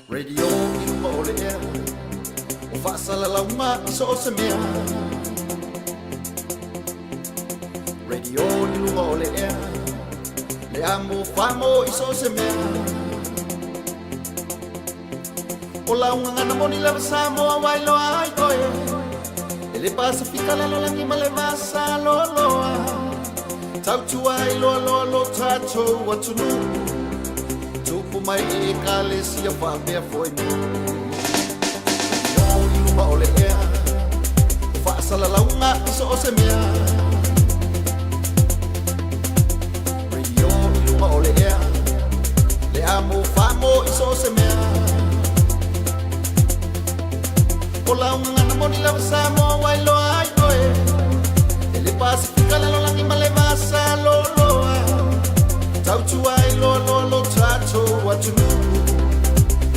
Radio i luga o le ea O faasalalauga i so o se mea Radio i luga o le ea Le amo famo i so o se mea O lau gagana moni lava Samoa ua iloa ai oe E le Pasefika lalolagi ma le vasa loaloa Tautua ai loaloa lo tatou atunuu Tupu mai i Ekalesia faapea foi nuu I luga o le ea O faasalalauga i so o se mea Radio i luga o le ea Le amo famo i so o se mea O lau gagana moni lava Samoa ua iloa ai oe E le Pasefika lalolagi ma le vasa loloa Tautua ai loa loa lo tatou atunuu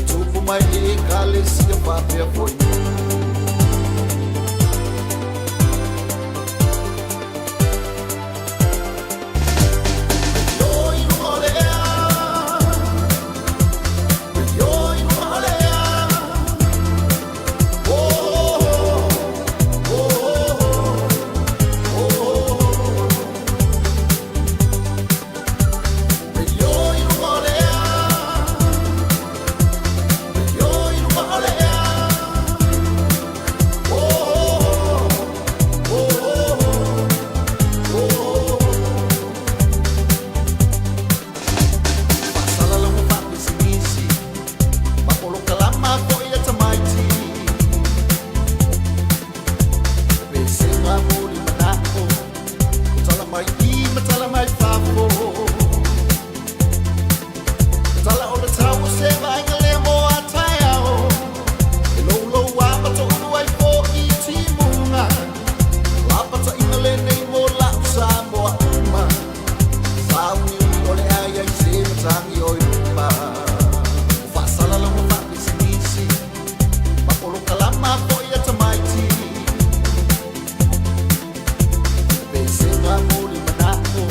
Tupu mai i Ekalesia faapea foi nuu. Faasalalauga faapisinisi ma polokalama foi a tamaiti. Pesega mo le manao, o tala mai i ma tala mai fafo. Tala o le tau o se vaaiga lea mo a taeao. E loulou a ma toulu ai foi timuga. Lapataiga lenei mo lau Samoa uma. Sauniuni o le ai ai se matagi o i luma. O faasalalauga faapisinisi ma polokalama foi a tamaiti. Pesega mo le manao,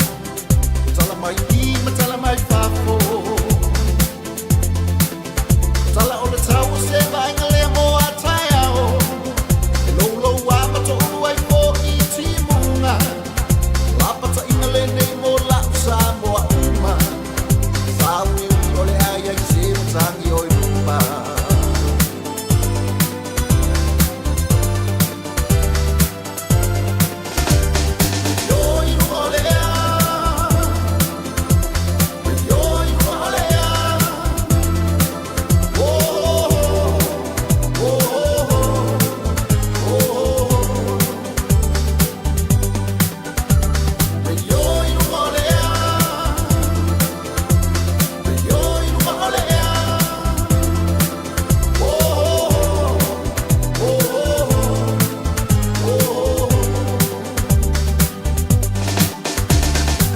o tala mai i ma tala mai fafo. Tala o le tau o se vaaiga lea mo a taeao. E loulou a ma toulu ai foi timuga. Lapataiga lenei mo lau Samoa uma. Sauniuni o le ai ai se matagi o i luma.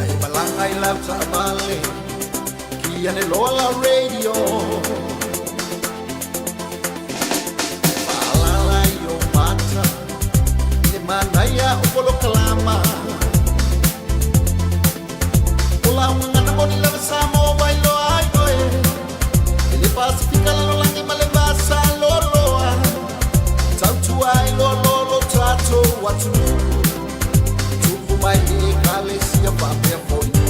Ai malaga i lau taavale Ki ane loa la radio Faalala i o mata I le manaia o polokalama O lau gagana moni lava Samoa ua iloa ai oe E le Pasefika lalolagi ma le vasa loaloa Tautua ai loa loa lo tatou atunuu Tupu mai i Ekalesia faapea foi nuu.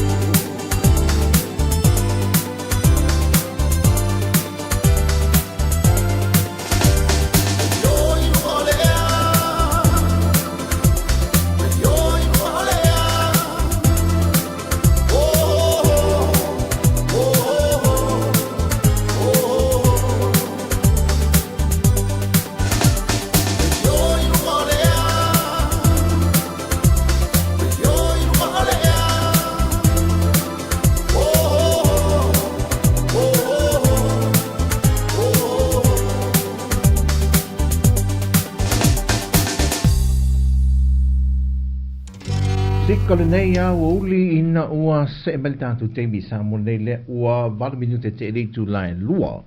Sika lenei aoauli ina ua see mai le tatou taimi i Samoa nei lea ua 8 minute te le itula e lua.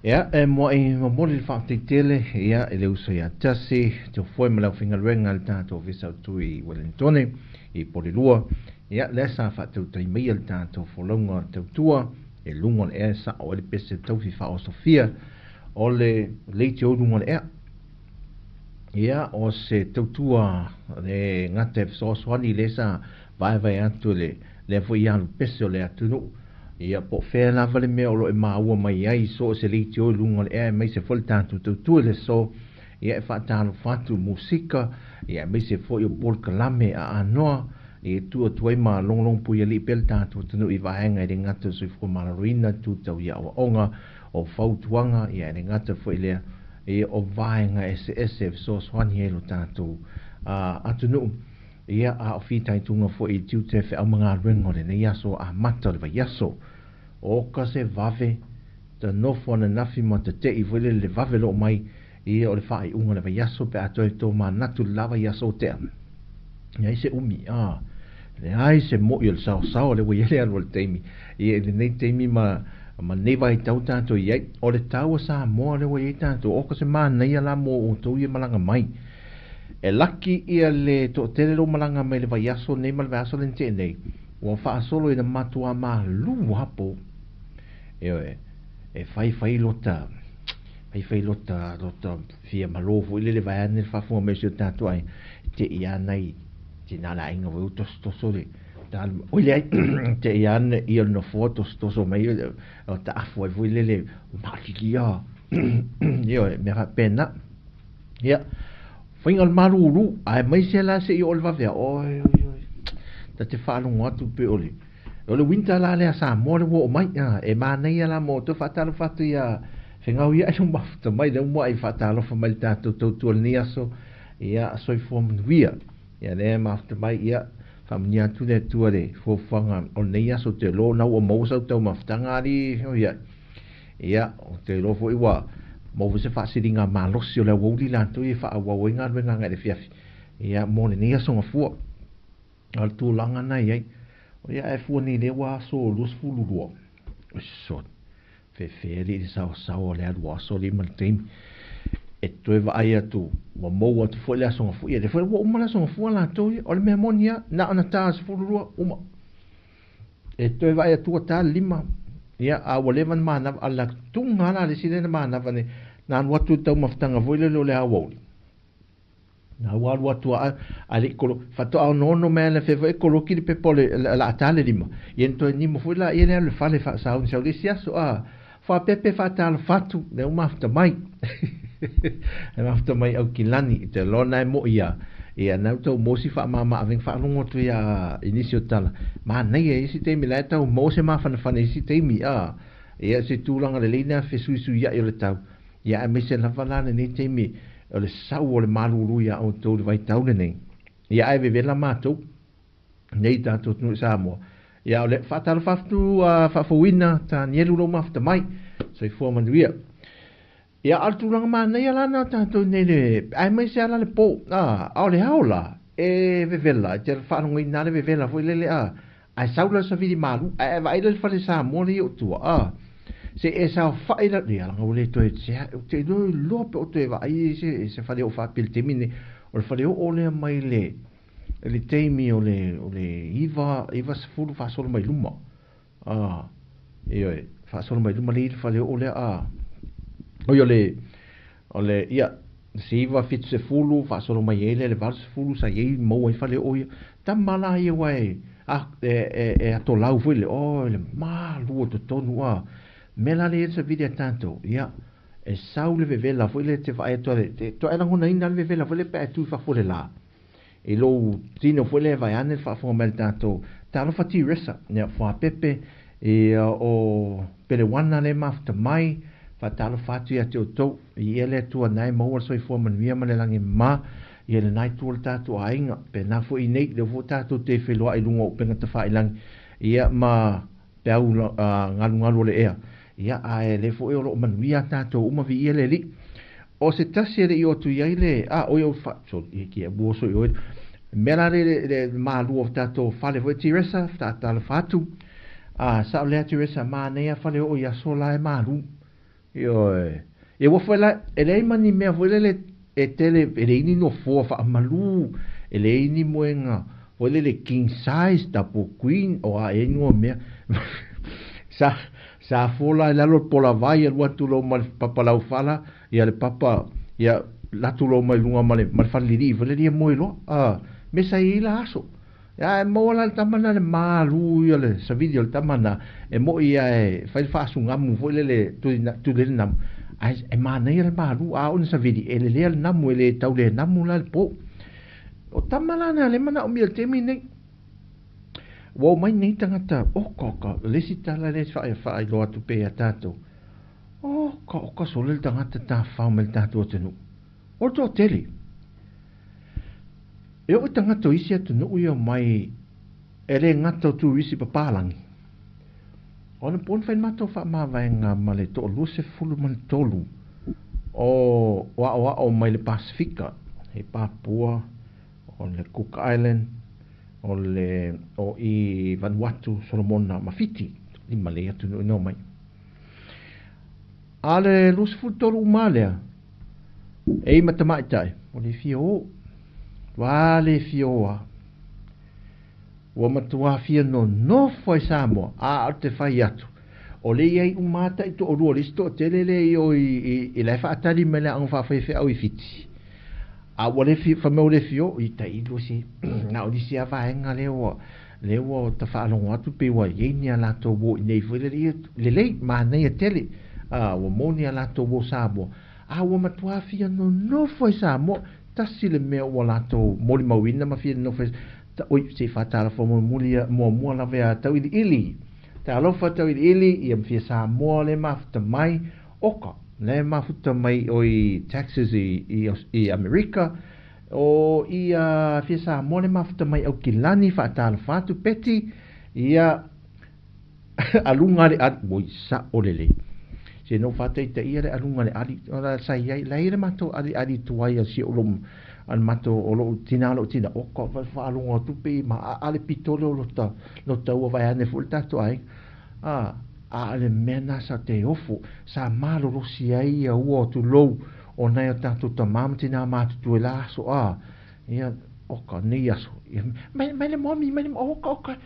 Ia, e mua'i momoli le faafetai tele, ia, i le uso ia Tasi, Tofoe ma le aufaigaluega a le tatou Ofisa Autu i Welentone, i Polelua, ia, lea sa faatautai maia le tatou folauga o le tautua i luga o le ea e sa'o ai le pese taufi faaosofia o le leitio i luga o le ea. Ia, o se tautua le gata e fesoasoani lea sa vaevae atu e le lea foi alu pese o le atunuu. Ia, po o fea lava le mea o lo o e maua mai ai so o se leitio i luga o le ea aemaise foi le tatou tautua i le aso, ia e faatalofa atu i musika, ia aemaise foi o polokalame aanoa e tuu atu ai ma logologopuialii pea le tatou atunuu i vaega e le gata o le soifua maloloina, tu tau i aoaoga, o fautuaga, ia e le gata foi lea, ia o vaega eseese e fesoasoani ai lo tatou atunuu, ia a o fitaituga foi i tiute feau ma galuega o lenei aso amata o le vaiaso. O ka se vave ta nofo ananafi ma tate'i foi lele le vave loo mai ia o le faaiuga o le vaiaso pe a toe tomanatu le la vaiaso o tea. Leai se umi, a leai se mo'i o le saosao lea ua i ai le alu o le taimi. Ia i lenei taimi ma ma lenei vaitau tatou i ai, o le tau o Samoa lea ua i ai tatou, oka se manaia la mo outou ia malaga mai. E laki ia le toatele lou malaga mai le vaiaso nei ma le vaiaso le na tea nei, ua faasolo ina matuā malū lava po. Ioe, e faifai lota, faifai lota, lota fia malo foi lele vaeane le faafofoga mai o si o tatou aiga, te i a nai tina le aiga foi ua tosotoso le oi leai, te i ana ia le nofoa tosotoso mai o taafu ai foi lele maalilia. Ioe, mea faapena. Ia, faiga o le malūlū, aemaise la seia oo i le vavea, oi oi oi, ta te faalogo atu pei o le O le winter la lea Samoa lea ua oo mai, e manaia la mo outou faatalofa atu ia fegauia'i lou mafuta mai lea ua mua'i faatalofa mai le tatou tautua i lenei aso, ia soifua manuia. Ia lea e mafuta mai, ia faamanuia atu le Atua i le fuafuaga o lenei aso, ou te iloa o lena ua maua sau taumafataga alii fegauia'i. Ia, ou te iloa foi ua maua foi se faasiliga malosi o le aoauli latou ia e faaauau ai galuega agai i le afiafi, ia mo lenei aso gafua. A o le tulaga na i ai, ia ae fua nei lea ua aso 22. Oisoi, fefe alii le saosaoa o le alu aso alii ma le taimi. E toe vaai atu, ua maua atu foi le aso gafua. Ia lea foi ua uma le aso gafua latou ia. O le mea moni lava, na ona ta 12, uma. E toe vaai atu ua ta le 5. Ia, a ua leva ona manava, a la tuga la le isi lea na manava nei, na alu atu i le taumafataga foi lele o le aoauli. Na ua alu atu a a le i kolo faatoa onoono mai ana fea foi e koloki le pepa o le laata le lima. Ia na toe nimo foi laia le alu i le fale faasauni sau le isi aso a faapea pe faatalofa atu lea ua mafuta mai. E mafuta mai Aukilani i te loa na e mo'i ia ia na ua tau maua si faamama avega faalogo atu ia i nisi o tala manaia i isi taimi la e tau maua se mafanafana i isi taimi a ia se tulaga lelei na fesuisuia'i o le tau. Ia aemaise lava la lenei taimi o le sau o le malūlū iā outou i le vaitau lenei. Ia ae vevela matou nei tatou atunuu i Samoa. Ia o le faatalofa atu a faafouina Tanielu lou mafuta mai. Soifua manuia. Ia a o le tulaga manaia la na o tatou nei le aemaise lava la le po. A, a o le ao la e vevela, e te faalogoina lava le vevela foi lele a Ae sau la le savili malu, ae vaai la le fale Samoa lea i ou tua, a, se i e saofai la, ia leaga ua le toe, se ou te iloa iloa pe o toe vaai i se, se fale oo faapea i le taimi lenei. O le fale oo lea mai le, le taimi o le, o le iva, 90 faasolo mai luma. A, ioe, faasolo mai luma lea i le fale oo lea, a, oi o le, o le, ia, se iva 70 faasolo mai ai lea i le 80 sa i ai maua ai fale oo ia. Tama la ia ua e, a, e, e, e atolau foi le, oi le malu o totonu, a, mea la lea i ai le savili a tatou, ia, e sau le vevela foi lea e te vaai atu ai, te toa e lagonaina le vevela foi lea pe a e tu i fafo o le la. I lou tino foi lea vaeane le faafofoga mai a le tatou Talofa Teresa, ia Fuapepe, ia o Pelewana lea e mafuta mai, faatalofa atu ia te outou, i ia le Atua na e maua le soifua manuia ma le lagi mama, ia lena itu o le tatou aiga, pena foi i nei, lea foi tatou te feiloai i luga o upega tafailagi, ia ma peau galugalu o le ea, ia ae lea foi o lo o manuia a tatou uma, viia le Alii. O se tasi e le i o atu i ai le, a, oi o fa, so, i ki e oso i oe, mea la le, le, le malua o tatou fale foi Teresa, faatalofa atu, a, sao lea Teresa, manaia fale oo i aso la e malu. Ioe. Ia ua foi la, e leai ma ni mea foi lele e tele, e leai ni nofoa faamalu, e leai ni moega foi lele king size, double queen, o a e ingoa mea. Sa, sa fola i lalo le polavai, alu atu loa ma le papa laufala, ia le papa, ia alu atu loa mai luga ma le, ma le falelilii foi lele ia moe loa. A, mea sa i ai la aso. Ia e maua la le tama na le malu ia le savili o le tama na, e moi ia e fai le faasugamu foi lele tuli ai le namu, ae e manaia le malu, a oo ina savili, e lelea le namu, e le tau le namu la le po. O tama la na le manaomia i le taimi nei. Ua omai nei tagata, oka oka, o le isi tala lea e faailoa atu pea ia tatou, oka oka sole le tagata tafafao mai le tatou atunuu. O le toatele. E oo i tagata o isi atunuu ia omai e le gata o turisi papalangi. O le po na fai le matou faamavaega ma le 23 o aoao mai le Pasefika, i Papua, o le Cook Island, o le o i Vanuatu, Solomona ma Fiti, lima lea atunuu ina omai. A le 23 uma lea, e i ma tamaitai, ua le fia o, ua le fia o a. Ua matua fia nonofo ai Samoa, a o te fai atu, o le i ai uma ata i toalua o le isi toatele lea i o i, i la e faatali mai le aoga faafaifeau i Fiti. A ua le fia, fai mai ua le fia o, i tailo se, na o nisi lava vaega lea ua, lea ua ta faalogo atu pei ua i ai ni a latou uo i inei foi lele, ia, lelei, manaia tele, a, ua maua ni a latou uo Samoa, a ua matua fia nonofo ai Samoa, tasi le mea ua latou molimauina ma fia nonofo ai, oi, se i faatalofa mulimuli muamua lava ia Tauiliili. Talofa Tauiliili, ia ma fia Samoa le mafuta mai, oka, le mafuta mai oi Texas i, i, i Amerika, o ia fia Samoa le mafuta mai Aukilani, faatalofa atu Betty, ia aluga le ali, oi sao lelei. Se no faataitaia le aluga le ali, o la sa iai, la iai le matou ali ali tuai a si o lou a le matou o lou tina lou tina, o ka faalogo atu pei ma a le pito lea o lota lota ua vaeane foi le tatou aiga. A, a o le mea na sa te ofo, sa malolosi ai ia ua o tulou o nai o tatou tama ma tina matutua i la aso, a, ia, oka, nei aso, ia, mai, mai le moami, mai le, oka, oka,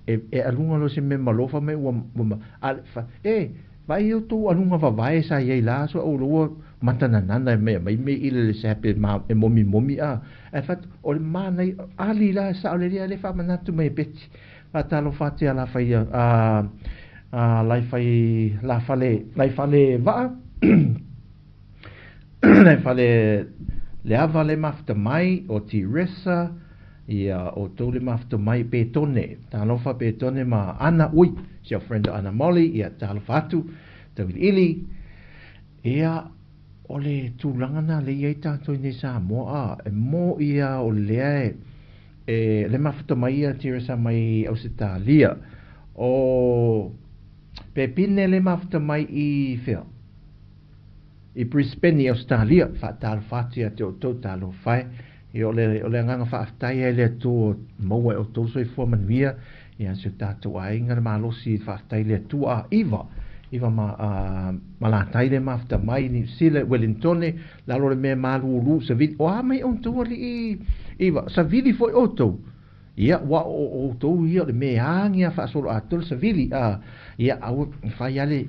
e, e aluga loa se mea malofa mai ua, ua, a, fa, e, vaai ia outou aluga vavae sa i ai la aso, au ua matananana e mai mai me i le sape ma e momi momi a, ae fatu, o le manai, ali la sao le lea le faamanatu mai e Beti. Faatalofa atu ia Lafai a a Laifai Lafale Laifale Vaa Laifale Leava le mafuta mai o Tiresa ia outou le mafuta mai Petone talofa Petone ma Ana ui si au friend o Ana Molly ia talofa atu Tauiliili ia o le tulaga na le i ai tatou i nei Samoa a e mo ia o lea e E le mafuta mai ia Teresa mai Ausetalia. O Pepine le mafuta mai i whea? I Brisbane i Australia. Faatalofa atu ia te outou, talofa e. Ia o le, o le agaga faafetai ai le Atua maua e outou soifua manuia. Ia si o tatou aiga le malosi faafetai le Atua. A, iva, iva ma, a, malatai le mafuta mai i Niu Sila, Wellingtone, lalo le mea malūlū, savili, o a mai outou alii, iva, savili foi outou. Ia, ua o outou ia o le mea agi a faasolo atoa le savili, a, ia, aua, fai a le,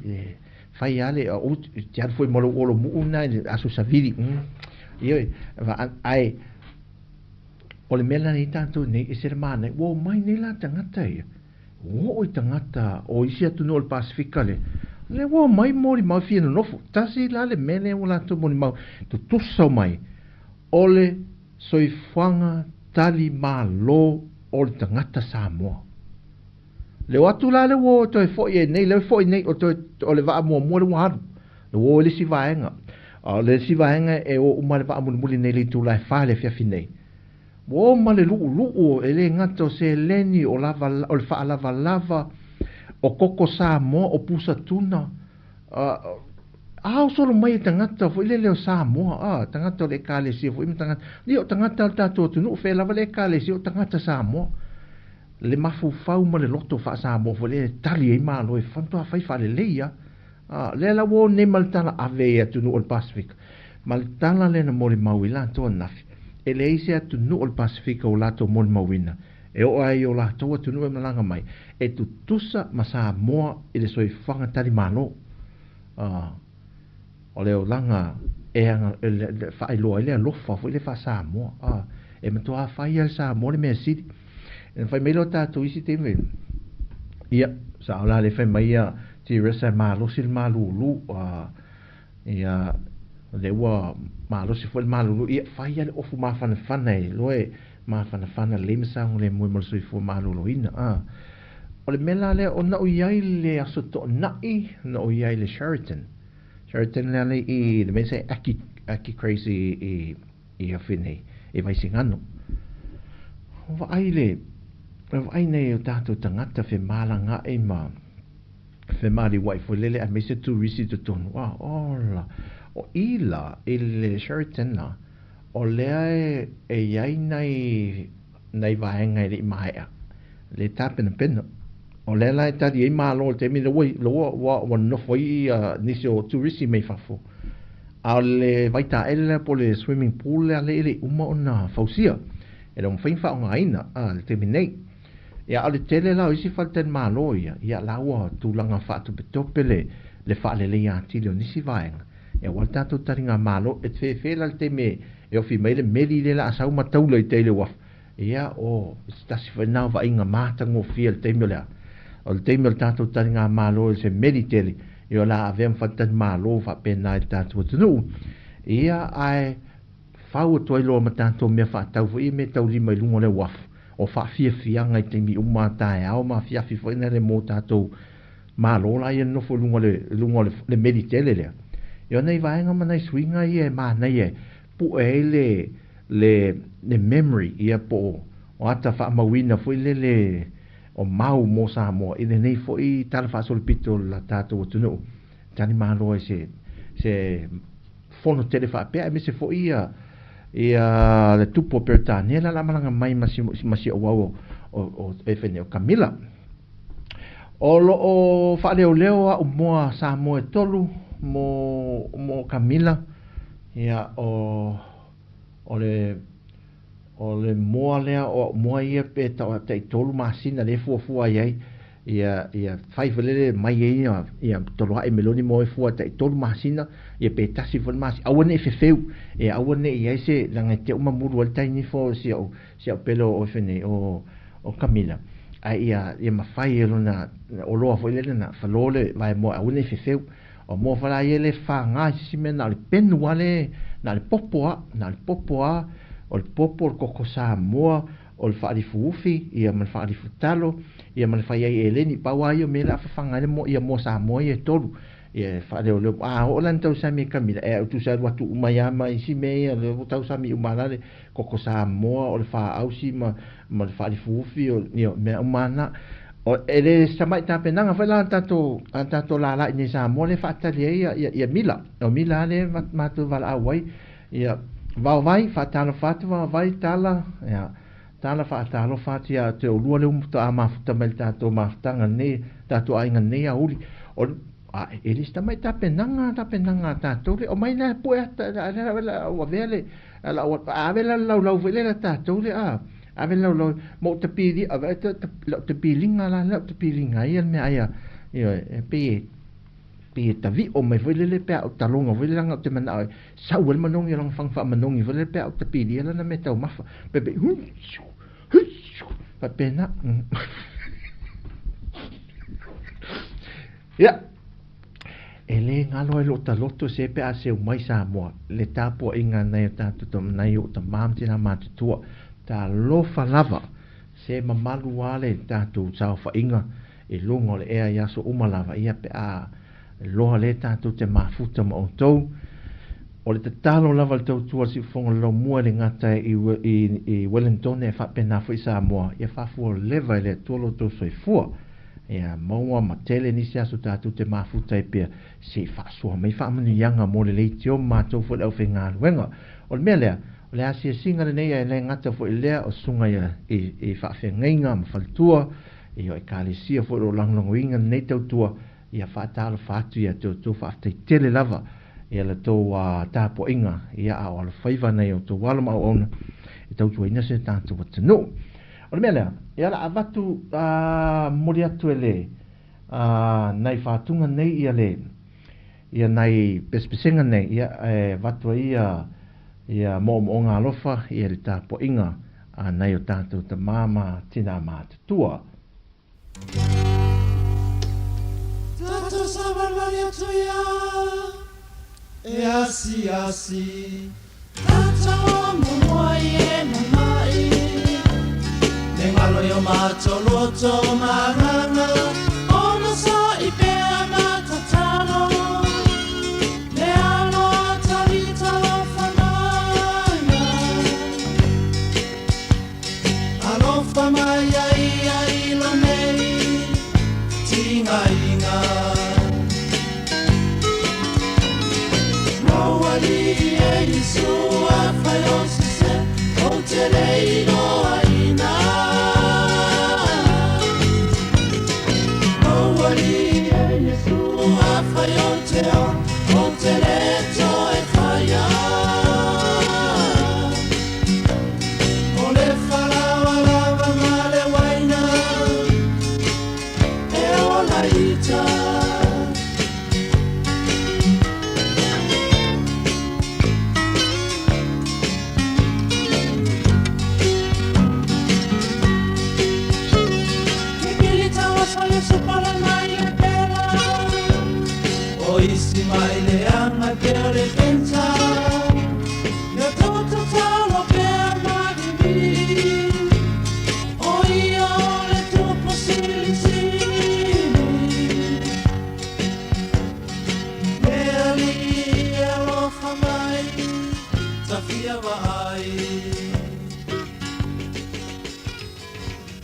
fai a le, o, te alu foi ma lou olo muu na i le aso savili, Ia, ae, o le mea la nei tatou nei, e se le manaia, ua omai nei la tagata ia, Ua oo i tagata o isi atunuu o le Pasefika lea, lea ua omai molimau e fia nonofo. Tasi la le mea lea ua latou molimau tutusa mai, o le soifuaga tali malo o le tagata Samoa. Le o atu la lea ua toe foi ai nei, lea ua foi nei, o, toe, o le vaa muamua lea ua alu, lea ua o i le isi vaega. A o le isi vaega e o uma le vaa mulimuli nei le itula e 4 le afiafi nei. Ua o ma le luʻuluʻu, e le gata o seleni, o, lava, o le faalavalava, o koko Samoa, o pusa tuna, a o solo mai e tagata foi lele o Samoa, a, tagata o le ekalesia foi ma tagata, ia o tagata o le tatou atunuu, fea lava le ekalesia, o tagata Samoa. Le mafaufau ma le loto faa-Samoa foi lele e tali ai malo e matua fai faalelei lava. A, lea la ua o nei ma le tala ave i atunuu o le Pasefika, ma le tala lea na molimau i latou ananafi, e leai se atunuu o le Pasefika ua latou molimauina e oo ai i o latou atunuu e malaga mai, e tutusa ma Samoa i le soifuaga talimalo. A, o le olaga e aga, e faailoa ai le alofa foi le faa-Samoa. A, e matua fai lava e le Samoa le mea sili. E fai mai lea o tatou isi taimi, ia, sao la le fai mai ia Teresa e malosi le malulu, a, ia, o lea ua malosi foi le malulu, ia, fai lava le ofu mafanafana e iloa e mafanafana lelei ma saogalemu ai mo le soifua maloloina. A, o le mea la lea, ona o i ai le Aso Toonai, na o i ai le Sheraton. Sheraton lea le i, le mea se Aki, Aki Crazy i, i Afi nei, i Vaisigano. Vaai le, vaai nei o tātou tagata femalagaai ma femaliuai foi lele aemaise turisi i totonu. A, ola, o i la, i le Sheraton la, o lea e, e i ai nai, nai vaega e le i maea, le tapenapena. O lea la e tali ai Malo i le taimi lea ua, ua, ua nonofo ai ia nisi o turisi mai fafo. A o le vaitaele lea po o le swimming pool lea lea e le i uma ona fausia. E le o mafai ona faaaogaina i le taimi nei. Ia, a o le tele la o isi faletalimalo ia, ia la ua tulaga faatopetope le, le faaleleia atili o nisi vaega. Ia aua le tatou taligamalo, e fefe la le taimi e ofi mai le meli lea o le a sau ma taula i tai i le uafu. Ia, o se tasi foi lena o vaaiga matagofie i le taimi o le a? O le taimi o le tatou taligamalo i se meli tele, ia o le a avea ma faletalimalo faapena i le tatou atunuu. Ia, ae fau atu ai loa ma tatou mea faatau foi ia mea taulima i luga o le uafu, o faafiafiaga i taimi uma a taeao ma afiafi foi na le mo tatou Malo la ia nofo i luga o le, luga o le, le meli tele lea. Ia o nai vaega ma nai suiga ia e manaia e pue ai le, le, le memory ia po o ata faamauina foi lele o mau mo Samoa i lenei foi tala faasolopito o le tatou atunuu. Tali malo ai se, se fono tele faapea aemaise foi ia, ia le tupu o Peretania le la malaga mai ma si, ma si ou au o, o, o, e fai nei o Kamila. O lo o faaleoleo a'u moa Samoa e tolu mo mo Kamila, ia o o le o le moa lea o a'u moa ia pe tau tai tolu masina lea e fuafua ai ai ia ia fai foi lele mai ai ia ia toloa'i meloni moa e fua tai tolu masina ia pe tasi foi le masina aua ne'i fefeu e aua ne'i i ai se leaga e te mamulu ai le tai nifo o si a'u si a'u pele o fai nei o o Kamila, ae ia, ia mafai e lona oloa foi lele na falo le vaemoa aua ne i fefeu. O moa foi la ia le faga i se isi mea na o le penu lava le, na o le popo lava, na o le popo lava, o le popo, o le koko Samoa, o le faalifuufi, ia ma le faalifutalo, ia ma le fai ai eleni. Pau lava ia o mea la a fafaga ai le moa, ia moa Samoa ia e tolu. Ia e faaleoleo, a oo la ina tausami e Kamila, e au tusa alu atu uma ai lava ma isi mea ia, lea ua tausami uma la le koko Samoa, o le faausi ma, ma le faalifuufi, o, ia, mea uma lava na. O, e le tamai tapenaga foi la a tatou, a tatou lala i nei Samoa lea e faatali ai ia, ia, ia Mila. O Mila lava lea e matou valaau ai, ia, vaovai, faatalofa atu, vaovai, tala, ia, tala faatalofa atu ia te oulua lea ua faatoa mafuta mai i le tatou mafutaga nei, tatou aiga nei aoauli. O, a, e le se tamai tapenaga, tapenaga a tatou lea. Omai la e pue ata, la ua avea le, la ave la le laulau foi lea tatou lea, a, ave le laulau, ma ou tapili, ave lau tapiliga la lea, lau tapiliga ia le mea ai a, ioe, e pei e, pei e tavi'o mai foi lele pe a ou taloga foi lele leaga ou te mana'o e sau ai le manogi o lana faga faamanogi foi lele pe a ou tapilia lana meataumafa pe pei faapena. Ia, e le galo ai lou taloto se pe a seu mai Samoa le tapuaiga a nai o tatou nai ou tama ma tina matutua. Talofa lava se mamalu lava le tatou saofaiga i luga o le ea i aso uma lava ia pe a loa lea tatou te mafuta ma outou. O le tatalo lava le tautua a le Siufofoga o le Laumua e le gata i, i, i Wellington e faapena foi Samoa, ia faafua leva e le Atua lo outou soifua. Ia maua ma tele nisi aso tatou te mafuta ai pea se i faasoa mai faamanuiaga mo le leitio ma matou foi le aufaigaluega. O le mea lea, o le asiasiga lenei ae le gata foi i lea o susuga i, i, i faafeagaiga ma faletua, ia o ekalesia foi o lo o lagolagoina lenei tautua. Ia faatalofa atu ia te outou, faafetai tele lava ia la tou tapuaiga, ia a o alofaiva nai o outou alo ma auauna e tautuaina si o tatou atunuu. O le mea lea, ia la avatu momoli atu e le nai fatuga nei ia le ia nai pesepesega nei, ia e avatu ai ia ia moomooga alofa ia le tapuaiga a nai o tatou tamā ma tinā matutua. Tatou savalivali atu ia e asiasi Tatou amomoai e mamai Le galo i o matou loto ma agaga Ona sa'i pea ma tatalo Le alo a Tavita alofa mai Alofa mai ia ia i lo nei tigaiga Lou Alii e Iesu afai o sese Ou te le iloaina Lou Alii e Iesu afai ou te ola Ou te le toe faia O le falaoa lava ma le uaina E ola ita Ke pili tauaso Iesu pale mai le pela O isi mai leaga e pea le penta Ia toto talo pea mavivi O ia o le tupu silisili Le Alii e alofa mai Tafia vaai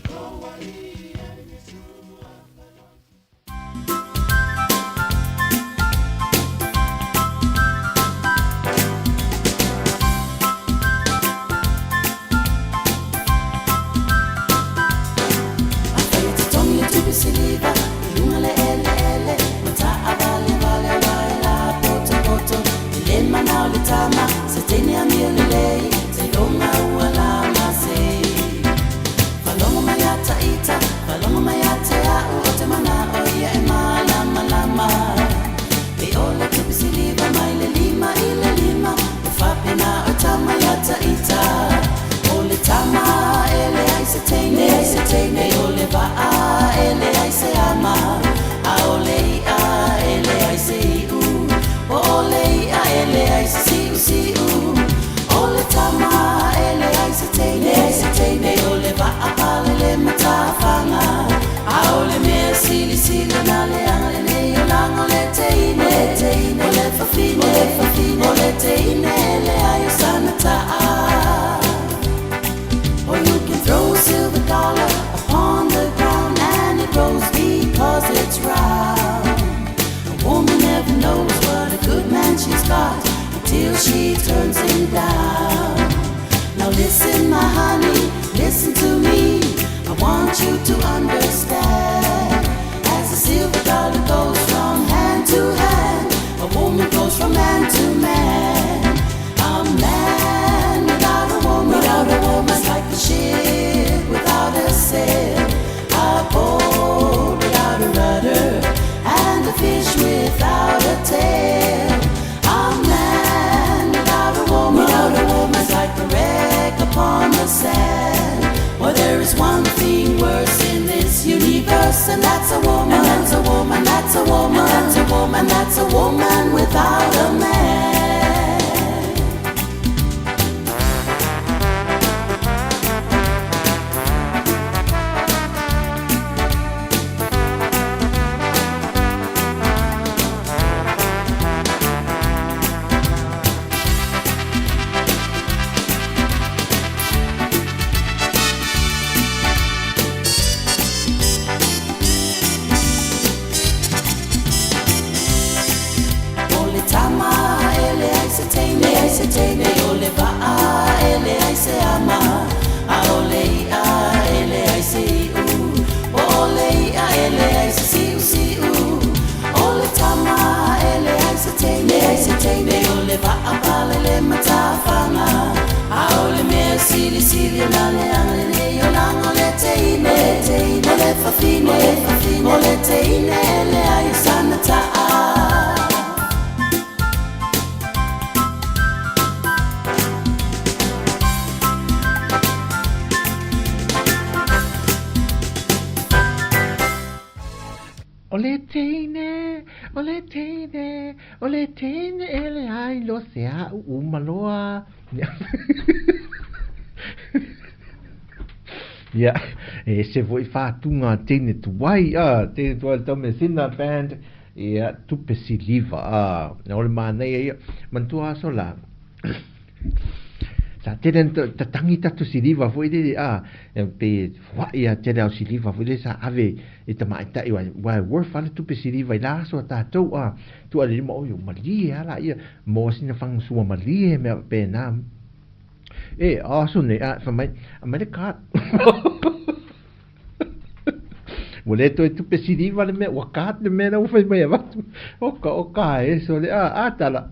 Lou Alii e Iesu afai o Afai e totogi le tupe siliva i luga le eleele, ua taavalevale aua e lapotopoto. I le mana o le tama, se teine amio lelei, seiloga ua lama sei. Falogo mai a taita, falogo mai a te au, o te mana o ia e malamalama. Pe o le tupe siliva mai le lima i le lima, ua faapena o tama ia taita. O le tama e leai se teine, se teine o le vaa e leai se ama. A o le i'a e leai se iu, po o le i'a e leai se siu siu. O le tama e leai se teine, se teine o le vaa palele matafaga. A o le mea silisili ona leaga lenei olaga o le teine, teine o le fafine, o le fafine o le teine e leai o sana ta'a. Or you can throw a silver dollar upon the ground and it rolls because it's round. A woman never knows what a good man she's got until she turns him down. Now listen, my honey, listen to me. I want you to understand. As the silver dollar goes from hand to hand, a woman goes from man to man. A man without a woman, without a woman's like a ship without a sail, a boat without a rudder, and a fish without a tail. A man without a woman, without a woman's like a wreck upon the sand. Well, there is one thing worse in this universe, and that's a woman, and that's a woman, that's a woman, and that's a woman, that's a woman without a man. O le tama le teine, o le teine, o le teine e leai lo se a'u uma loa. Ia, e ese foi faatuga a teine tuai, a, teine tuai le Taumeasina Band, ia, tupe siliva, a, o le manaia ia, manatua aso la, sa tele na tatangi tatou siliva foi lele, a, pe foai a tele au siliva foi lele sa ave i tamaitai, uae worth a le tupe siliva i la aso a tatou, a, tua le lima, oi, malie a la ia, maua sina fagasua malie mea faapena. E, aso nei, a, fai mai, aumai le card. Ua le toe tupe siliva le mea, ua card le mea la ua fai mai avatu. Oka, oka e sole, a, a tala.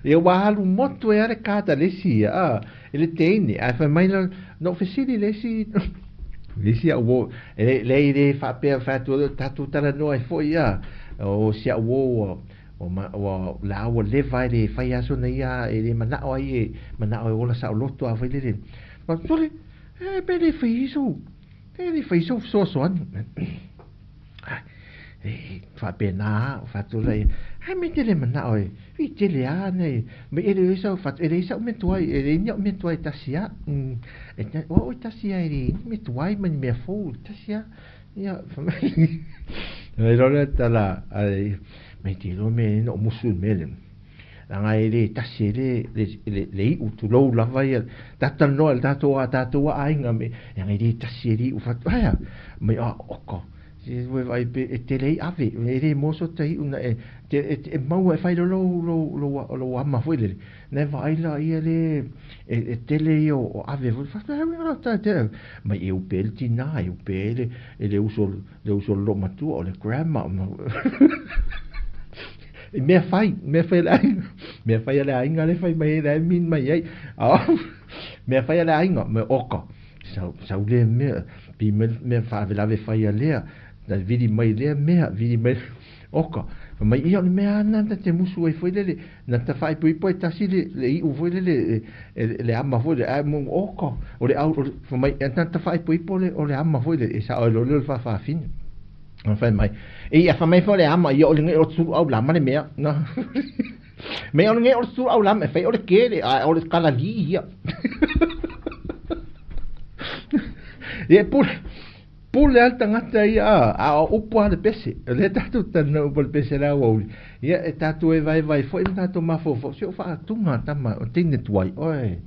Ia ua alu motu e a le card a le isi ia, a, e le teine. Ae fai mai la, na ou fesili le isi, le isi au uo, e le, le faapea fai atu, tatou talanoa ai foi, a, o si au uo ua, Ua la ua leva e le fai aso na ia e le manao ai e manao e ola saoloto a fai lele. Ma sole, e pe le fai sou, pe le fai sou fesoasoani. E faapena a fatu la ia. Ai me te le manao e, i tele a nei, me e le sau fatu, e le sau me tuai, e le ni me tuai tasi a. E o o tasi a e le ni me tuai ma ni mea fou tasi a. Ia, Mai loa lea tala, ai, mai te iloa mea e na o musu i le mea lea. Leaga e le tasi e le, le, le, le iu tulou lava ia, tatou talanoa i le tatou a tatou a aiga me, leaga e le tasi e le iu fatu, aea, mai a oka, se ua vaai pe e tele ai ave, e le moso ta iu na e, te, e, e maua e fai loa lou, lou, lou, lou ama foi lele, na e vaai la ia le, e, e tele ia o, o ave foi, fatu, ai uiga la ta te, mai e upe le tina, e upe le, e le uso, le uso le loomatua, o le grandma, i mea fai, mea fai a le aiga, mea fai a le aiga le fai mai ai le min mai ai, mea fai a le aiga, me oka, sau, sau lea mea, pi mea, mea faalavelave fai a lea, na vili mai lea mea, vili mai, oka, fai mai, ia o le mea lava lena ta te musu ai foi lele, na ta faaipoipo ai tasi le, le iu foi lele, e, le ama foi lele, ae mo oka, o le au, fai mai, na ta faaipoipo le, o le ama foi lele, e sao ai loa lea o le faafafine. Na fai mai, e ia fai mai foi le ama, ia o le nge o le suluau lama le mea, na. Mea o le nge o le suluau lama, e fai o le kele, ae o le kalali ia. Ia e pule, pule a le tagata ia, a, a o upu a le pese. O lea tatou talanoa upu a le pese la ua uli. Ia e tatou e vaevae foi ma tatou mafaufau, se o faatuga tama, o teine tuai, oe,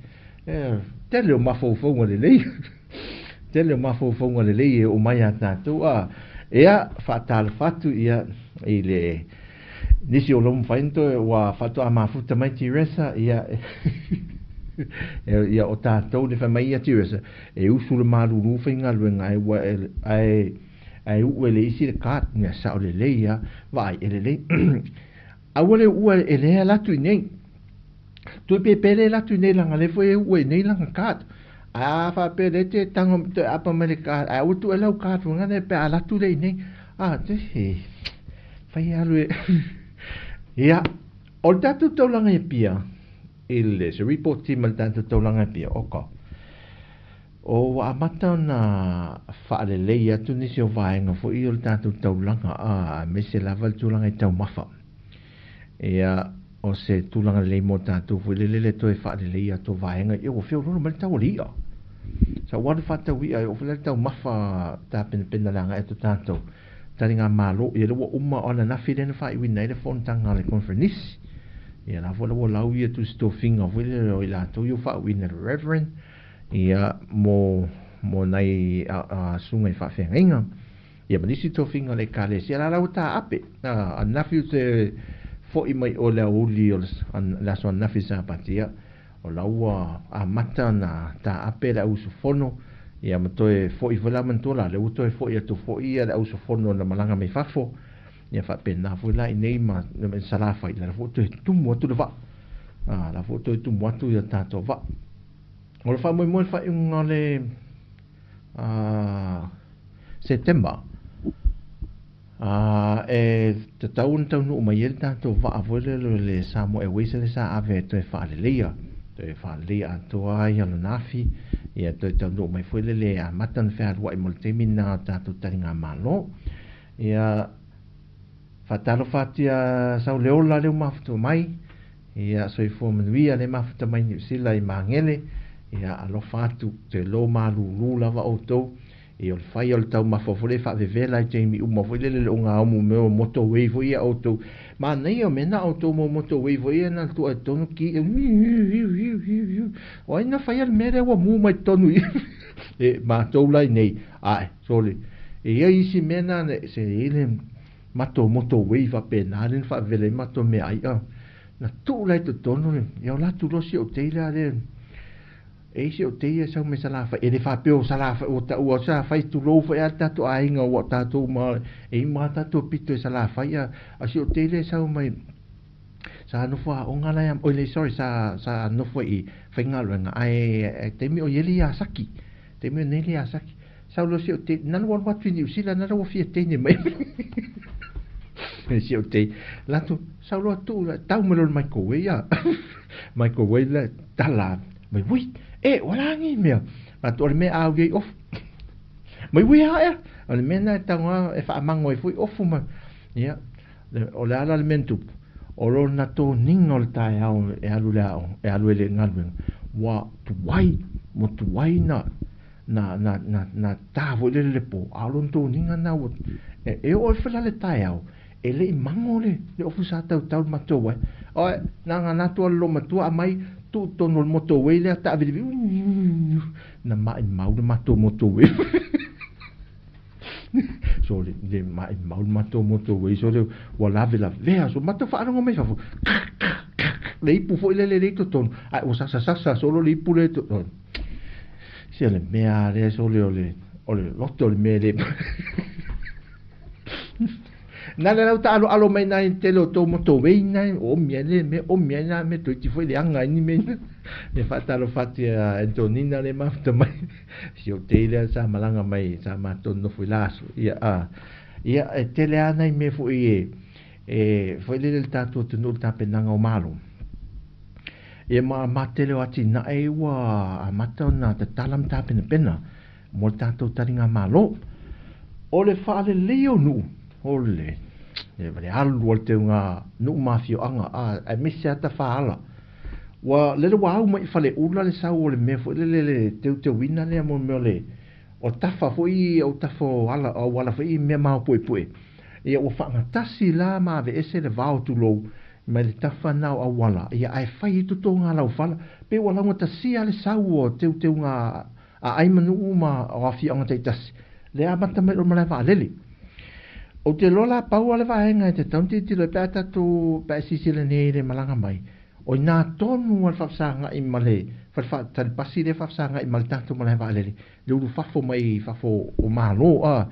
e, tele o mafaufauga lelei. Tele o mafaufauga lelei e oo mai ia tatou, a, ea, faatalofa atu ia i le nisi o lou mafai ona toe ua faatoa mafuta mai Teresa, ia, ia o tatou le fai mai ia Teresa, e usu le malulu faigaluega ae ua ae ae uu e le isi le card, mea sao lelei a, vaai e lelei. Aua le uua e lea alu atu i nei. Toe pe pele alu atu i nei leaga lea foi e uua i nei lana card. Ae a faapea lea te tago toe apa mai le card, ae aua tuu ai lau card foi lea pe a alu atu lea i nei. A, te, fai alu e. Ia, o le tatou taulaga i Apia, i le, se report ma le tatou taulaga i Apia, oka. O ua amata ona faalelei atu nisi o vaega foi o le tatou taulaga, a, aemaise lava le tulaga i taumafa. Ia, o se tulaga lelei mo tatou foi lele le toe faalelei atu o vaega ia ua feoloolo mai le tau o le i'a. Sa ou alu faatau i'a e oo foi la le taumafa tapenapena le agai atu tatou taligamalo, ia lea ua uma o ananafi lea na faaiuina ai le fonotaga a le conferenisi. Ia la foi la ua lau ia tusi tofiga foi lele o i latou ia ua faauuina e le Reverend ia mo mo nai susuga i faafeagaiga. Ia ma nisi tofiga o le Ekalesia la la ua taape. Ananafi ou te foi mai o le aoauli o le aso ananafi Sapati, ia, o la ua amata ona taape le au usufono, ia ma toe foi foi la manatua la, lea ua toe foi atu foi ia le au usufono na malaga mai fafo, ia faapena foi la i nei ma Salafai, la foi ua toe tumu atu le vaa. La foi ua toe tumu atu ia tatou vaa. O le faamoemoe le faaiuga o le Setema, e tatau ona taunuu mai ai le tatou vaa foi lea o le Samoa Airways lea sa ave e toe faaleleia, toe faaleleia atoa ai lona afi, Ia toe taunuu mai foi lele e amata ona fealuai mo le taimi lena o le tatou taligamalo. Ia, faatalofa atu ia Sauleola lea ua mafuta mai. Ia, soifua manuia lea mafuta mai Niu Sila i Magele. Ia, alofa atu, toe lo malūlū lava outou. Ia, o le fai o le taumafa foi lea e faavevela i taimi uma foi lele le ogaomu mea o motorway foi ia outou. Manaia o mea na outou mo motorway foi ia na tua i totonu ki o ai na faia le mea lea ua mu mai totonu i e matou la i nei ae sole e i ai isi mea na se i le matou motorway faapena lea na faavevela ai matou meaai a na tuu la i totonu le ia o la atu loa si ou tei la lea. E i si ou teia e sau mai Salafai, e le faapea o Salafai ua taua o Salafai tulou foi a le tatou aiga ua tatou ma e i ma tatou pito i Salafai a a si ou tei lea e sau mai sa nofo aoga la ia oi le sorry sa sa nofo i faigaluega ae e taimi o ieli ia Saki taimi o nei ia Saki sau loa si ou tei na alu atu i Niu Sila na ua fia teine mai e si ou tei latou sau loa tuu tau mai loa le microwave ia microwave la tala Mai ui, e, ua lagi mea. Latou o le mea a au i ai ofu. Mai ui a ea, o le mea na e tago e faamango ai foi ofu ma, ia, o le ala le mea na tupu, o lona toniga o le taeao e alu le aoga, e alu e le galuega, ua tuai, ua tuai na, na, na, na, na ta foi lele le po, a o lona toniga na ua, e, e oo ifo la le taeao, e le i mango le, le ofu sa tautau le matou ai. Oe, na nga na tua le matua aumai, tuu totonu o le motorway lea taavilivi, na maimau le matou motorway. So le, le maimau le matou motorway, so le, ua lavelavea, so matou faalogo mai fafo, le ipu foi lele le i totonu, ae ua sasasasa solo le ipu le i totonu. Se o le mea lea sole o le, o le loto o le mea le Na le lau taaloalo mai nai le tele o tou motorway nai o omi ai le mea omi ai na mea toeitiiti foi leaga ai ni mea ia faatalofa atu ia Antonina le mafuta mai si ou tei lea sa malaga mai sa matou nofo i la aso ia a ia e tele lava nai mea foi e e foi lele le tatou atunuu le tapenaga o Malo ia ma ma tele o atinae ua amata ona tatala ma tapenapena mo le tatou taligamalo. O le faaleleia o nuu, o le le alu a le teuga nuu ma afioaga, a aemaise lava tafaala. Ua lele ua au mai i Faleula le sau o le mea foi lele le teuteuina lea mo le mea o le o tafa foi o tafa o ala auala foi i mea maopuepue. Ia ua faagatasi la ma aveese le vao tulou mai le tafa na o auala, ia ae fai ai totoga laufala. Pei ua laugatasia le sau o teuteuga a ai ma nuu ma o afioaga taitasi, lea amata mai i le malae vaalele. Ou te iloa la pau lava le vaega e tatau ona tilotilo ai pe a tatou pe a e silasila nei i le malaga mai, o i ina tonu lava le faafesagai ma le fale faatali pasi lea e faafesagai ma le tatou malae vaalele, le ulufafo mai i fafo o Malo a.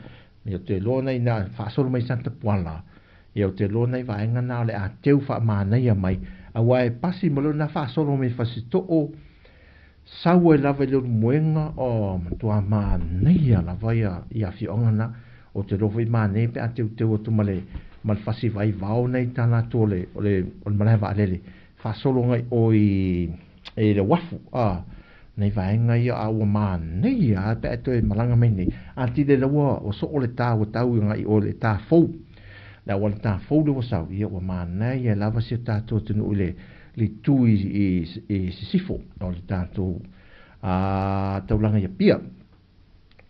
Ia ou te iloa na ina faasolo mai Santa Puala, ia ou te iloa nai vaega na o le a teu faamanaia mai, aua e pasi ma lona faasolo mai Fasitoo, Sau ai lava i le ulumoega, oh, matua manaia lava ia, ia afioaga na. Ou te iloa foi manaia pe a teuteu atu ma le, ma le fasi vaivao na i tala atu o le, o le, o le malae vaalele, faasolo agai i o i, i le uafu, ah, nai vaega ia, a ua manaia lava pe a e toe malaga mai nei. Atili la ua, ua soo le ta ua tau agai i o i le ta fou, le auala ta fou lea ua sau, ia ua manaia lava si o tatou atunuu i le, le itu i, i sisifo o le tatou taulaga i Apia.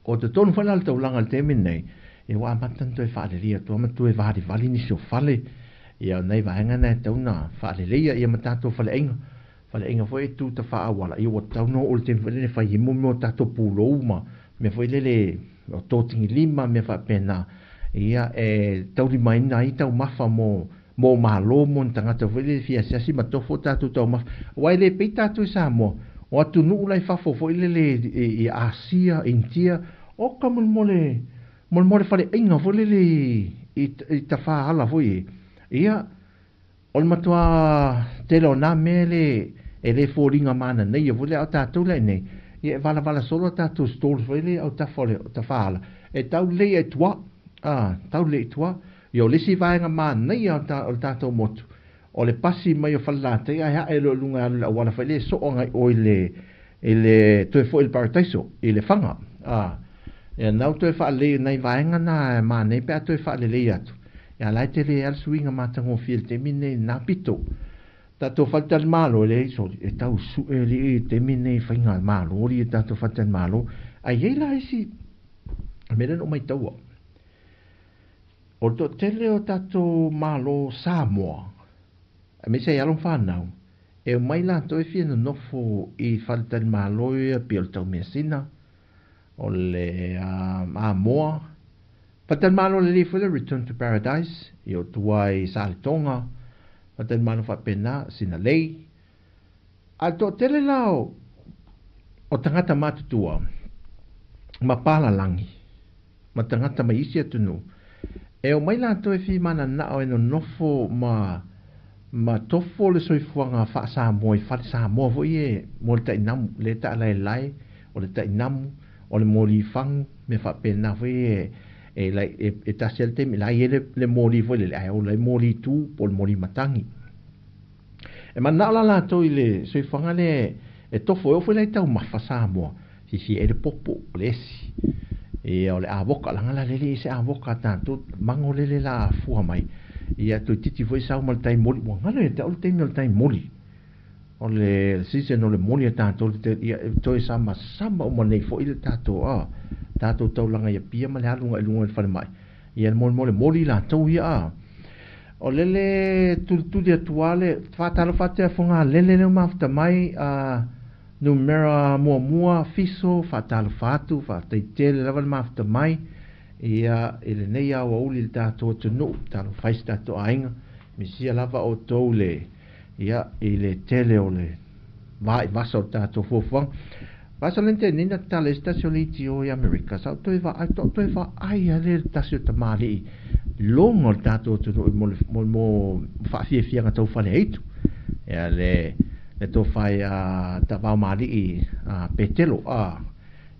O totonu foi la le taulaga i le taimi lenei, ia ua amata ona toe faaleleia atu ma toe valivali nisi o fale, ia o nai vaega na e tatau ona faaleleia, ia ma tatou faleaiga. Faleaiga foi e tu tafaauala, ia ua tatau ona oo i le taimi foi lele e fai ai mo mea o tatou pulou ma mea foi lele o totigilima ma mea faapena, ia e taulimaina ai taumafa mo mo Malo mo ni tagata foi lele fia asiasi ma tofo o tatou taumafa. Aua e le pei tatou i Samoa, o atunuu la i fafo foi lele i Asia, Initia, oka molemole, molemole faleaiga foi lele i tafaala foi e. Ia, o le matua tele o na mea le e le foliga mananaia foi lea, a o tatou la i inei, ia e valavala solo a tatou stalls foi lele i autafa o le tafaala, e tau lelei ai i tua, a, tau lelei i tua. Ia o le isi vaega manaia o le tatou motu, o le pasi mai o Falelatai ae ae loa i luga e alu i le auala foi lea e soo agai i o i le I le toe fo'i i le parataiso, i Lefaga. A, ia na ua toe faalelei nai vaega na e manaia pe a toe faalelei atu. Ia la e tele lava le suiga matagofie i le taimi lenei i lena pito. Tatou faletalimalo, e leai soli, e tau sue alii i le taimi lenei i faigamalo alii a tatou faletalimalo. Ae i ai la isi mea lea na ou maitaua, o le toatele o tatou Malo Samoa, aemaise ai alo ma fanau, e omai latou e fia nonofo i faletalimalo ia pei o le Taumeasina, o le Amoa, faletalimalo lelei foi le Return to Paradise, i o tua i Saletoga, faletalimalo faapena, Sinalei. A o le toatele la o tagata matutua ma palalagi, ma tagata mai isi atunuu, e omai latou e fia mananao e nonofo ma ma tofo le soifuaga faa-Samoa i fale Samoa foi e mo le tainamu, le taalaelae, o le tainamu, o le moli fagu, mea faapena foi e e, e, e tasi le taimi la i ai le moli foi lele, ae ola ai moli tu po o le moli matagi. E mananao la latou i le soifuaga lea e tofo e oo foi la i taumafa Samoa, fiafia ai le popo, o le esi, ia o le avoka, leaga la lele i se avoka a tatou, mago lele la fua mai, ia toeitiiti foi sau ma le tai moli, ua galo ia te au le taimi o le tai moli. O le season o le moli a tatou, ia toe samasama uma nei foi le tatou, a, tatou taulaga i Apia ma le alu i luga i le falemai. Ia mo le moli latou ia, a. O lele tulituli atu lava le faatalofa atu ia Fogalele lea ua mafuta mai a numera muamua fiso faatalofa atu faafetai tele lava le mafuta mai ia i lenei aoauli i le tatou atunuu talofa ai si tatou aiga misia lava outou le ia i le tele o le vaivasa o le tatou fuafuaga. Vasa le nei na tatala ai se tasi o leitio i Amerika, sa ou toe vaai, to toe vaai a le tasi o tamalii loga o le tatou atunuu mo le mo faafiafiaga tau fale aitu. Ia le le tofa ia Tavao Malii a Petelo a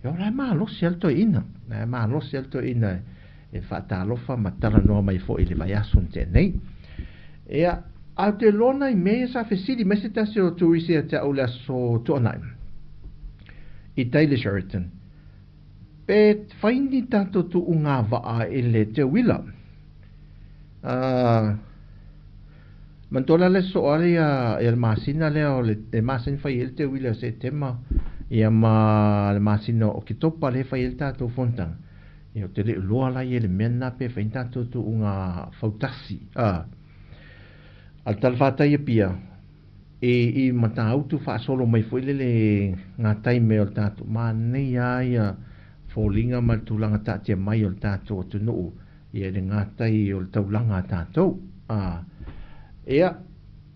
ia o la e malosi lava le toeaina, la e malosi lava le toeaina e faatalofa ma talanoa mai foi i le vaiaso na tea nei. Ia, ae ou te iloa nai mea ia sa fesili mai se tasi o turisi ia te au i le aso Tuanai i tai i le Sheraton, pe fai ni tatou tuuga vaa i le teuila. Manatua la le soo ale ia le masina lea o le masina fai ai le teuila o Setema ia ma le masina o Oketopa lea e fai ai le tatou fonotaga. Ia ou te le iloa la ia i le mea lena pe fai ni tatou tuuga fautasi a a le talafatai Apia i i Matautu faasolo mai foi lele gatai mea o le tatou manaia lava ia foliga ma le tulaga taatia mai o le tatou atunuu ia i le gatai o le taulaga a tatou. A, ia,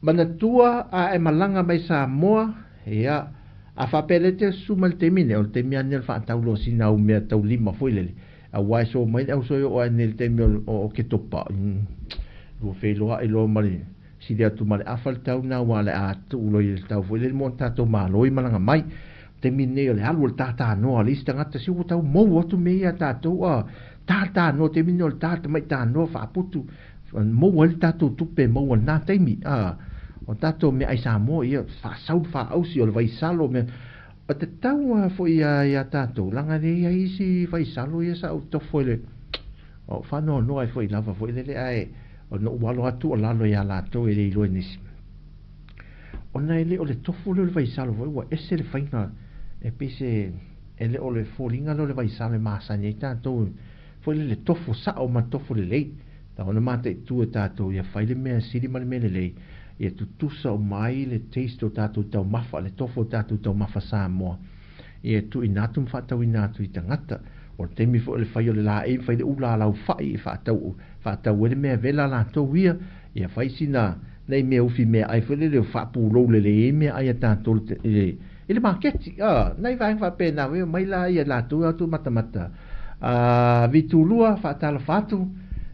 manatua a e malaga mai Samoa, ia, a faapea lea e te susu mai i le taimi nei, o le taimi lava lenei o le faatau loa o sina au mea taulima foi lele, aua e so mai le auso e oo ae nei i le taimi o Oketopa, ua feiloai loa ma le sili atu ma le afa le tau lena aua o le a tuu loa i le tau foi lele mo tatou malo i malaga mai. Taimi lenei o le alu o le tātānoa a le isi tagata se ua tau mou atu mea ia a tatou a tātānoa taimi lenei o le tā tamai tānoa faaputu maua ai le tatou tupe maua i lena taimi a o tatou meaai Samoa ia faasau le faaausi o le vaisalo mea o te tau a foi ia ia tatou leaga e leai isi vaisalo ia sa ou tofo i le o faanoanoa ai foi lava foi lele ae ona ou alo atu o lalo ia latou e le iloa e nisi ona e le o le tofu lea o le vaisalo foi ua ese le faiga e pei se e le o le foliga lea o le vaisalo e masani ai tatou foi lele tofu sao ma tofu lelei tau ona mataitu e tatou ia fai le mea sili ma le mea lelei ia tutusa uma ai le taste o tatou taumafa le tofu o tatou taumafa Samoa ia tuuina atu ma faatauina atu i tagata o le taimi foi o le fai o le laei ma fai le ula a lau fai e faatau faatau ai le mea vela latou ia ia fai sina nai mea ufi meaai foi lele o faapulou lelei ai meaai a tatou i le maketi a nai vaega faapena foi omai la ia latou atu matamata a Vitulua faatalofa atu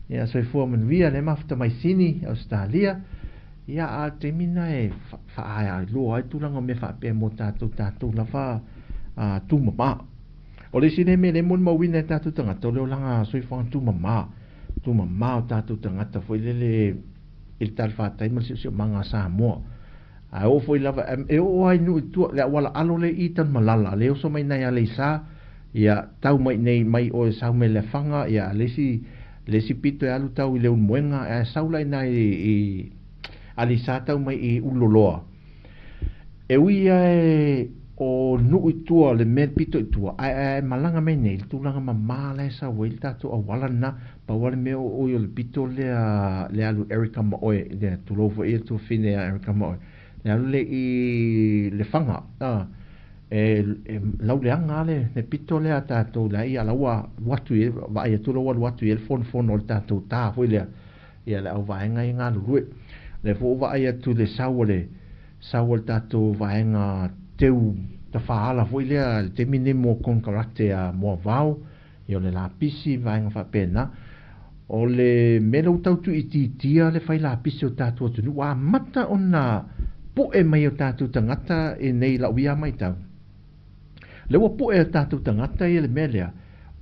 ia soifua manuia le mafuta mai Sini Ausetalia ia a o le taimi lena e faailoa ai tulaga o mea faapea mo tatou tatou lava tumama. O le isi lea mea lea e molimauina e tatou tagata o le olaga soifuaga tumama tumama o tatou tagata foi lele i le talafatai ma le siosiomaga a Samoa. Ae oo foi lava e oo lava i nuu i tua le auala alo lea i i Tanumalala lea e oso mai nai Aleisa, ia tau mai i inei mai o e sau mai Lefaga, ia le isi le isi pito e alu tau i Leulumoega, ae sau la i ina i Aleisa tau mai i Ululoloa. E ui lava e o nuu i tua le mea pito i tua, ae a e malaga mai nei, le tulaga mamā la e sau ai le tatou auala lena, pau lava le mea o oi o le pito lea le alu Erica ma oe, lea tulou foi ia le tuafafine ia Erica ma oe, le alu lea i Lefaga, a, e, e lauleaga lava le, le pito lea a tatou la ia la ua alu atu i ai, vaai atu la ua alu atu i ai le fonofono o le tatou tā foi lea, ia le auvaega ia e galulue. O lea foi ua vaai atu i le sau o le, sau o le tatou vaega teu tafaala foi lea i le taimi lenei mo konekarate a Moavao, ia o le lapisi ma vaega faapena. O le mea lea ua tau tuuitiitia le fai lapisi o tatou atunuu, ua amata ona po'e mai o tatou tagata i nei lau ia matau. Lea ua po'e o tatou tagata ia le mea lea,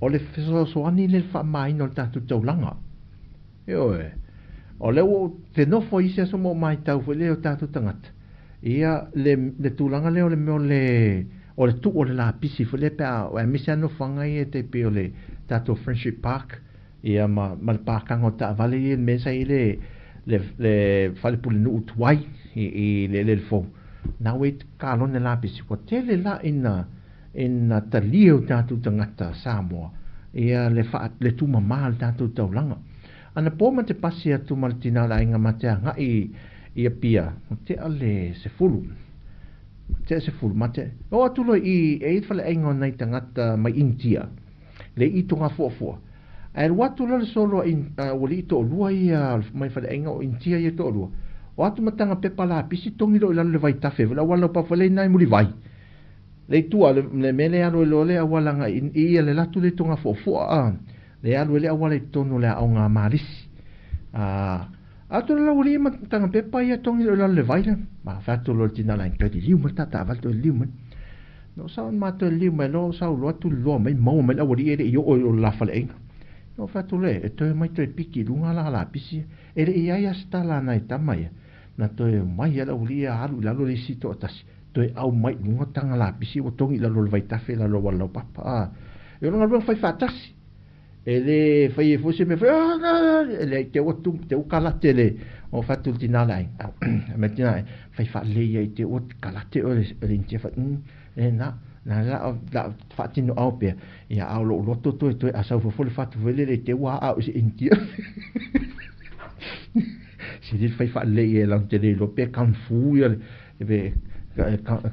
o le fesoasoani lea i le faamamaina o le tatou taulaga. Ioe. O lea ua ou fenofo i isi aso ma ou matau foi lea i o tatou tagata, ia, le, le tulaga lea o le mea o le, o le tuu o le lapisi foi lea pe a, aemaise lava nofoaga ia e tai pei o le tatou Friendship Park, ia ma, ma le pakaga o taavale ia i le mea sa i ai le, le, le fale pulenuu tuai i, i le eleele fou. Na ua i kalone lapisi, ua tele la ina, ina talia o tatou tagata Samoa ia le faa, le tumama o le tatou taulaga. Anapo ma te pasi atu ma le tina o le aiga ma te agai i Apia, ua tea le 10. Ua tea 10, ma te oo atu loa i i, e i ai le faleaiga o nai tagata mai Initia, le i Togafuafua. Ae alu atu loa le solo a ualii toalua ia mai faleaiga o Initia ia toalua, o atu ma taga pepa lapisi togi loa i lalo le vaitafe foi le auala laupapa foi lea i ina i Mulivai. Le i tua le mea lea e alu ai loa le auala agai i ia le latu lea i Togafuafua a, le alu ai le auala i totonu o le aoga a Malisi. A atu loa le aualii ma taga pepa ia togi loa i lalo le vai lea. Ma fai atu loa le tina laina, toe liliu mai le ta taavale toe liliu mai. Na ou sao ma toe liliu mai loa, sau loa tuliloa mai maua mai le aualii e le i oo i o le la faleaiga. Na ou fai atu loa, e toe omai toe piki i luga la lapisi ia. E le i i ai lava se tala a nai tama ia. Na toe omai lava le aualii ia alu i lalo le isi toatasi, toe au mai i luga taga lapisi ua togi i lalo o le vaitafe i lalo o auala laupapa. A, e o le galuega fai faatasi. E le fai ai foi se mea fai, e leai, te ua tu, te ua kalate le, o fai atu le tina le aiga, me tina le aiga, fai faalelei ia i te ua kalate oe le Initia fai, e na, na la, la faatino ao pea, ia a o lou loto toe toe a sau fofo le fatu foi lele i te ua aao i se Initia. Sili le fai faalelei ia latou te le iloa pe kung fu ia le, pe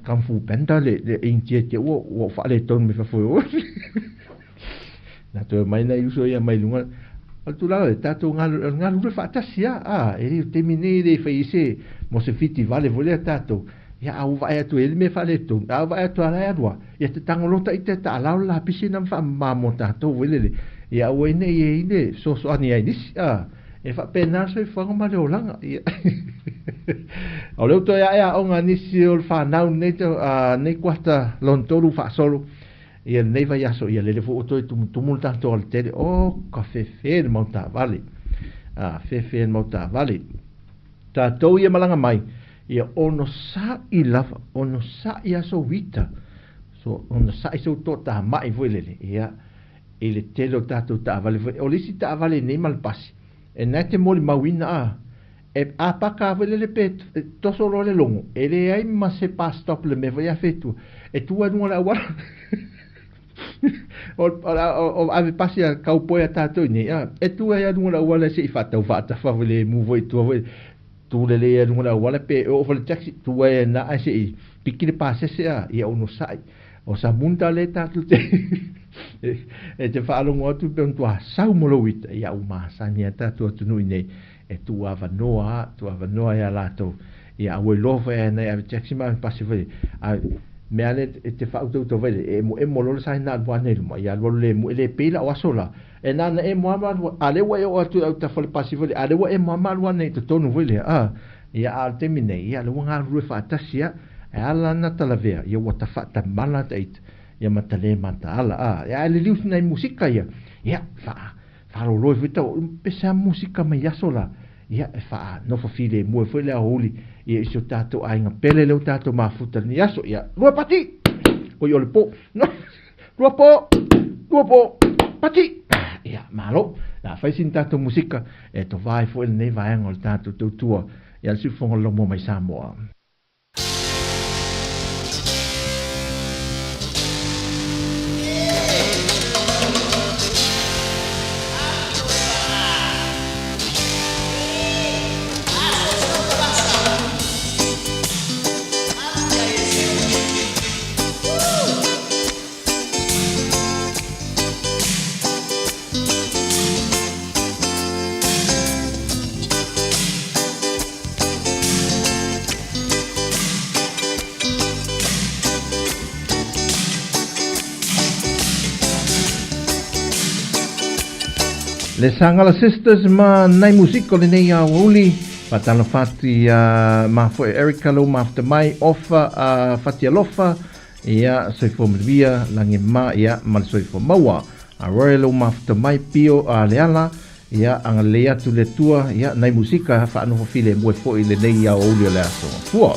kung fu panda le Initia i te ua ua faaletonu mai fafo e oe. Na toe mai nai uso ia mai luga. O le tulaga le tatou galulue faatasi a, a, e le o taimi nei e le fai ai se, mo se fitivale foi lea tatou. Ia a ua vaai atu e i ai le mea faaletonu, a ua vaai atu a la e alu a, ia te tagolota i te taalao le lapisi na ma faamama mo tatou foi lele. Ia aua ai ne i ai le fesoasoani ai nisi, a, e faapena le soifuaga ma le olaga. Ia. O lea ua toe ae aoga nisi o le fanau nei, nei kuata lona tolu faasolo. Ia lenei vaiaso, ia lele foi ua toe tumutumu le tatou alatele. O, ka fefe le mau taavale. A, fefe le mau taavale. Tatou ia malaga mai, ia onosa'i lava, onosa'i aso uita. So, onosa'i sou toatama'i foi lele, ia, i le tele o tatou taavale foi. O le isi taavale nei ma le pasi, e na te molimauina a, e a paka foi lele pe toso loa le logo, e leai ma se bus stop le mea foi a fetua, e tu ai luga o le auala. O ave pasi a kaupoe a tatou i nei, a, e tu ai a luga o le auala se i whaatau whaatafa foi le mu foi tua foi, tu lele a luga o le auala pe o foi le taxi, tu ai na ai se i piki le pasese a, ia ono sai. O sa munta le tatou te e te whaalogo atu pe on tua sau mo lou ita, ia u masani a tatou atunuu i nei, e tuu avanoa a, tuu avanoa ia latou. Ia aua iloa foi ae nai ave taxi ma ave pasi foi. A mea le e te whautautau vai le, e emo emo loa le saina alu ane i luma, ia alu alu le emu, e le pei la o aso la. E nana emo ama alu, a le ua e oo atu i au tafa le pasi foi le, a le ua emo ama alu ane i totonu foi lea, a. Ia a o le taimi nei, ia le ua galulue faatasi a, e ala ana talavea, ia ua tawhaatamala ta ita, ia ma ta le mataala, a. Ia ae liliu nai musika ia, ia, wha, whaloloi foi tau, pese a musika mai aso la, ia, e wha, nofo filemu ai foi le aoauli, Ia i si o tatou aiga pele lea ua tatou mafuta i lenei aso. Ia, lua pati! Oi o le po. Lua po! Lua po! Pati! Ia, malo. La fai sina tatou musika e tovā ai foi lenei vaega o le tatou tautua ia le siufofoga o le laumua mai Samoa. Le Sangala Sisters ma nai musika o lenei aoauli. Faatalofa atu ia mafoe Erica lou mafuta mai, Ofa a Fatialofa, ia soifua manuia, lagi ma ia ma le soifua maua. A Roy lou mafuta mai, Pio a Leala, ia agalelei atu le Atua, ia nai musika faanofo filemu ai foi lenei aoauli o le aso. Fua!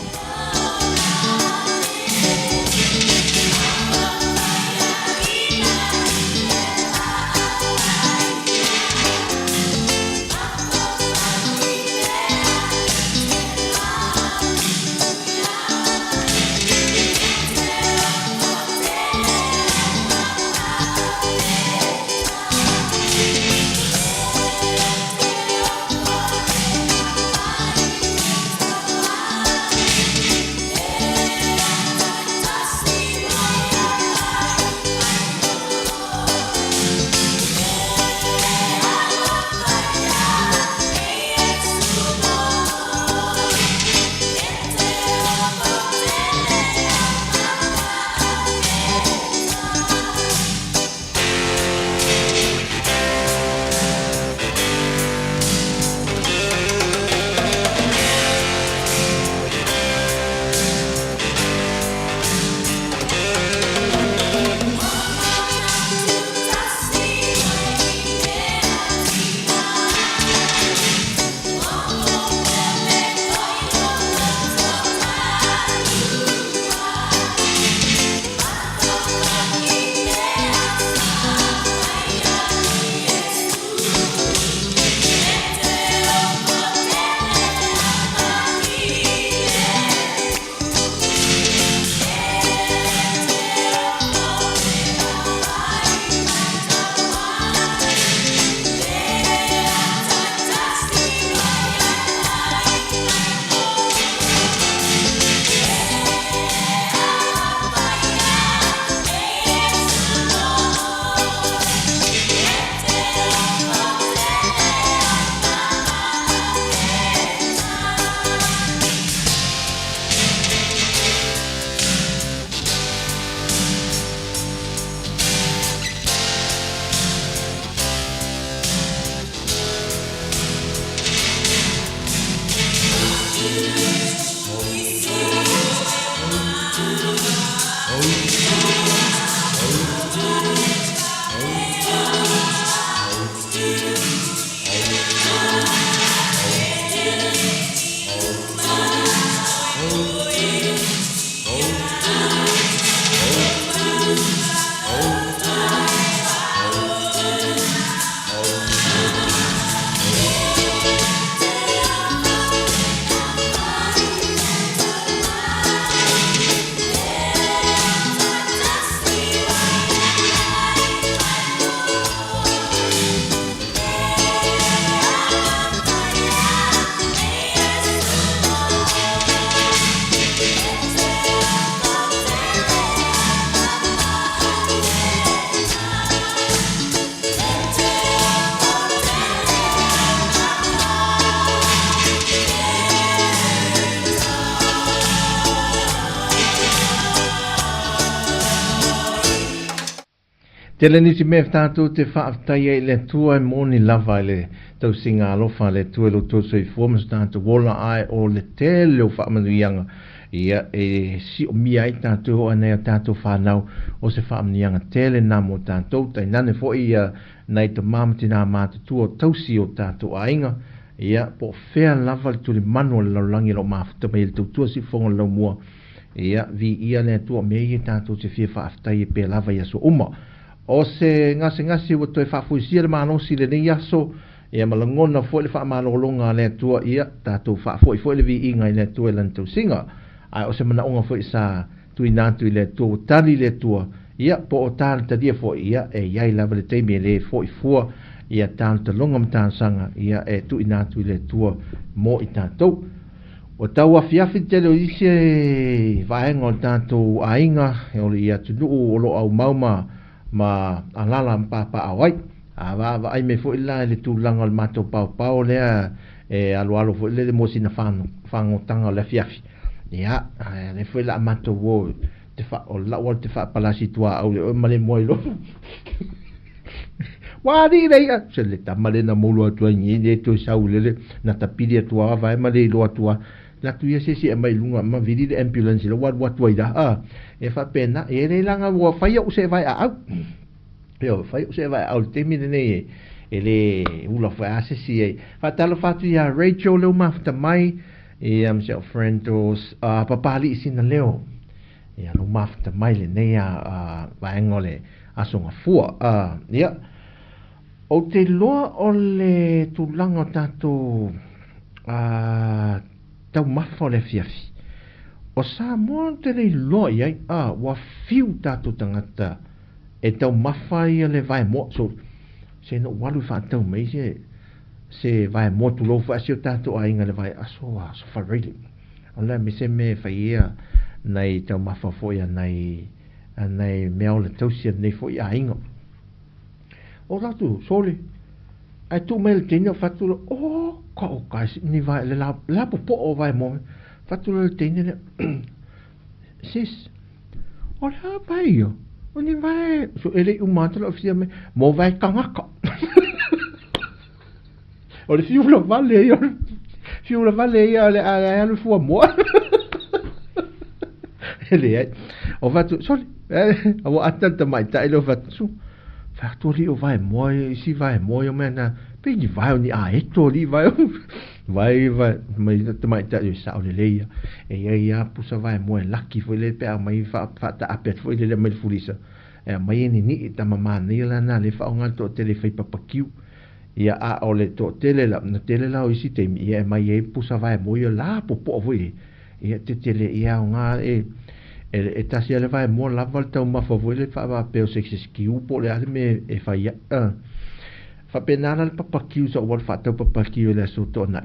Tele nisi mea tatou te faafetai ai i le Atua e moni lava i le tausiga alofa a le Atua i lo outou soifua ma so tatou ola ae o le tele o faamanuiaga ia e siomia ai tatou o nai a tatou fanau o se faamanuiaga tele na mo tatou tainane foi ia nai tama ma tina matutua o tausi o tatou aiga. Ia, po o fea lava le tulimanu o le lalolagi o lo o mafuta mai ai le tautua siufofoga o le laumua. Ia, viia le Atua, o mea ia tatou te fia faafetai ai pea lava i aso uma. O se gasegase ua toe faafoisia le malosi i lenei aso, ia ma lagona foi le faamalologa a le Atua, ia, tatou faafoi foi le viiga i le Atua i Lana tausiga. Ae o se manaoga foi sa tuuina atu i le Atua, ua tali le Atua, ia, po o talitalia foi, ia, e i ai lava le taimi e le foi fua ia talitaloga ma talosaga, ia, e tuuina atu i le Atua mo i tatou. Ua tau afiafi le tele o isi vaega o le tatou aiga, o le atunuu o lo o aumau ma ma alala ma papaaao ai. A vaavaai mai foi la i le tulaga o le matou paopao lea e aloalo foi lele mo sina fagotaga o le afiafi, ia, a lea foi la a matou o te fa, o lau alu te faapalasi tuaau le oe ma le moa i lona. Ua alii le i'a, se le tama le na moulu atu ai ni le toe sau lele, na tapili atu a vae ma le iloa atu a. La atu ia se isi e aumai i luga ma vili le ambulance la ua alu atu ai la. A, e faapena, e le laga ua fai au se vae aau. Ioe, fai au se vae aau i le taimi lenei e, e le ula foi a se isi e. Faatalofa atu ia Rachel lea ua mafuta mai, ia ma si au friend o Papalii Sinaleo. Ia lea ua mafuta mai lenei a, vaega o le Aso Gafua. A, ia, ou te iloa o le tulaga o tatou taumafa o le afiafi, o Samoa ou te le iloa i ai, a, ua fiu tatou tagata e taumafa ia le vaemoa. So, se na ou alu e faatau mai se, se vaemoa tulou foi a si o tatou aiga i le vaiaso a Aso Faraile. O le a me se mea e fai ia nai taumafa foi a nai, a nai meaola tausi a lenei foi aiga. O latou, sole, ae tuu mai le teine o fatu lo, oh, ka o kai ni vai le la, la popo o vai mo. Fatu lo le teine le, sis, o le a pai yo, o ni vai, so ele uma atu la ofisia me, mo vai kangaka. O le fiu la vale ia, fiu la vale ia le a alu fua moa. E leai. O fatu, sole, a ua ata le tamaitai lea o fatu, su, fatu alii o vae moa i si vae moa ia mea na, pei ni vae o ni aeto alii vae o, vae vae, mai le tamaitai o sao lelei ia. E iai lava pusa vae moa e laki foi lele pe a aumai faataape atu foi lele aumai le fulisa. E aumai e ninii tama manaia la na le faaaoga le toatele e fai papakiu. Ia, a o le toatele la, na tele la o isi taimi, ia e mai ai pusa vae moa ia la popoa foi e, ia tetele ia aoga e, e, e tasi a le vae moa lava le taumafa foi le faapea o se kiu po o le a le mea e fai ai. Faapena la le papakiu sa ou alu faatau papakiu i le aso Toonai.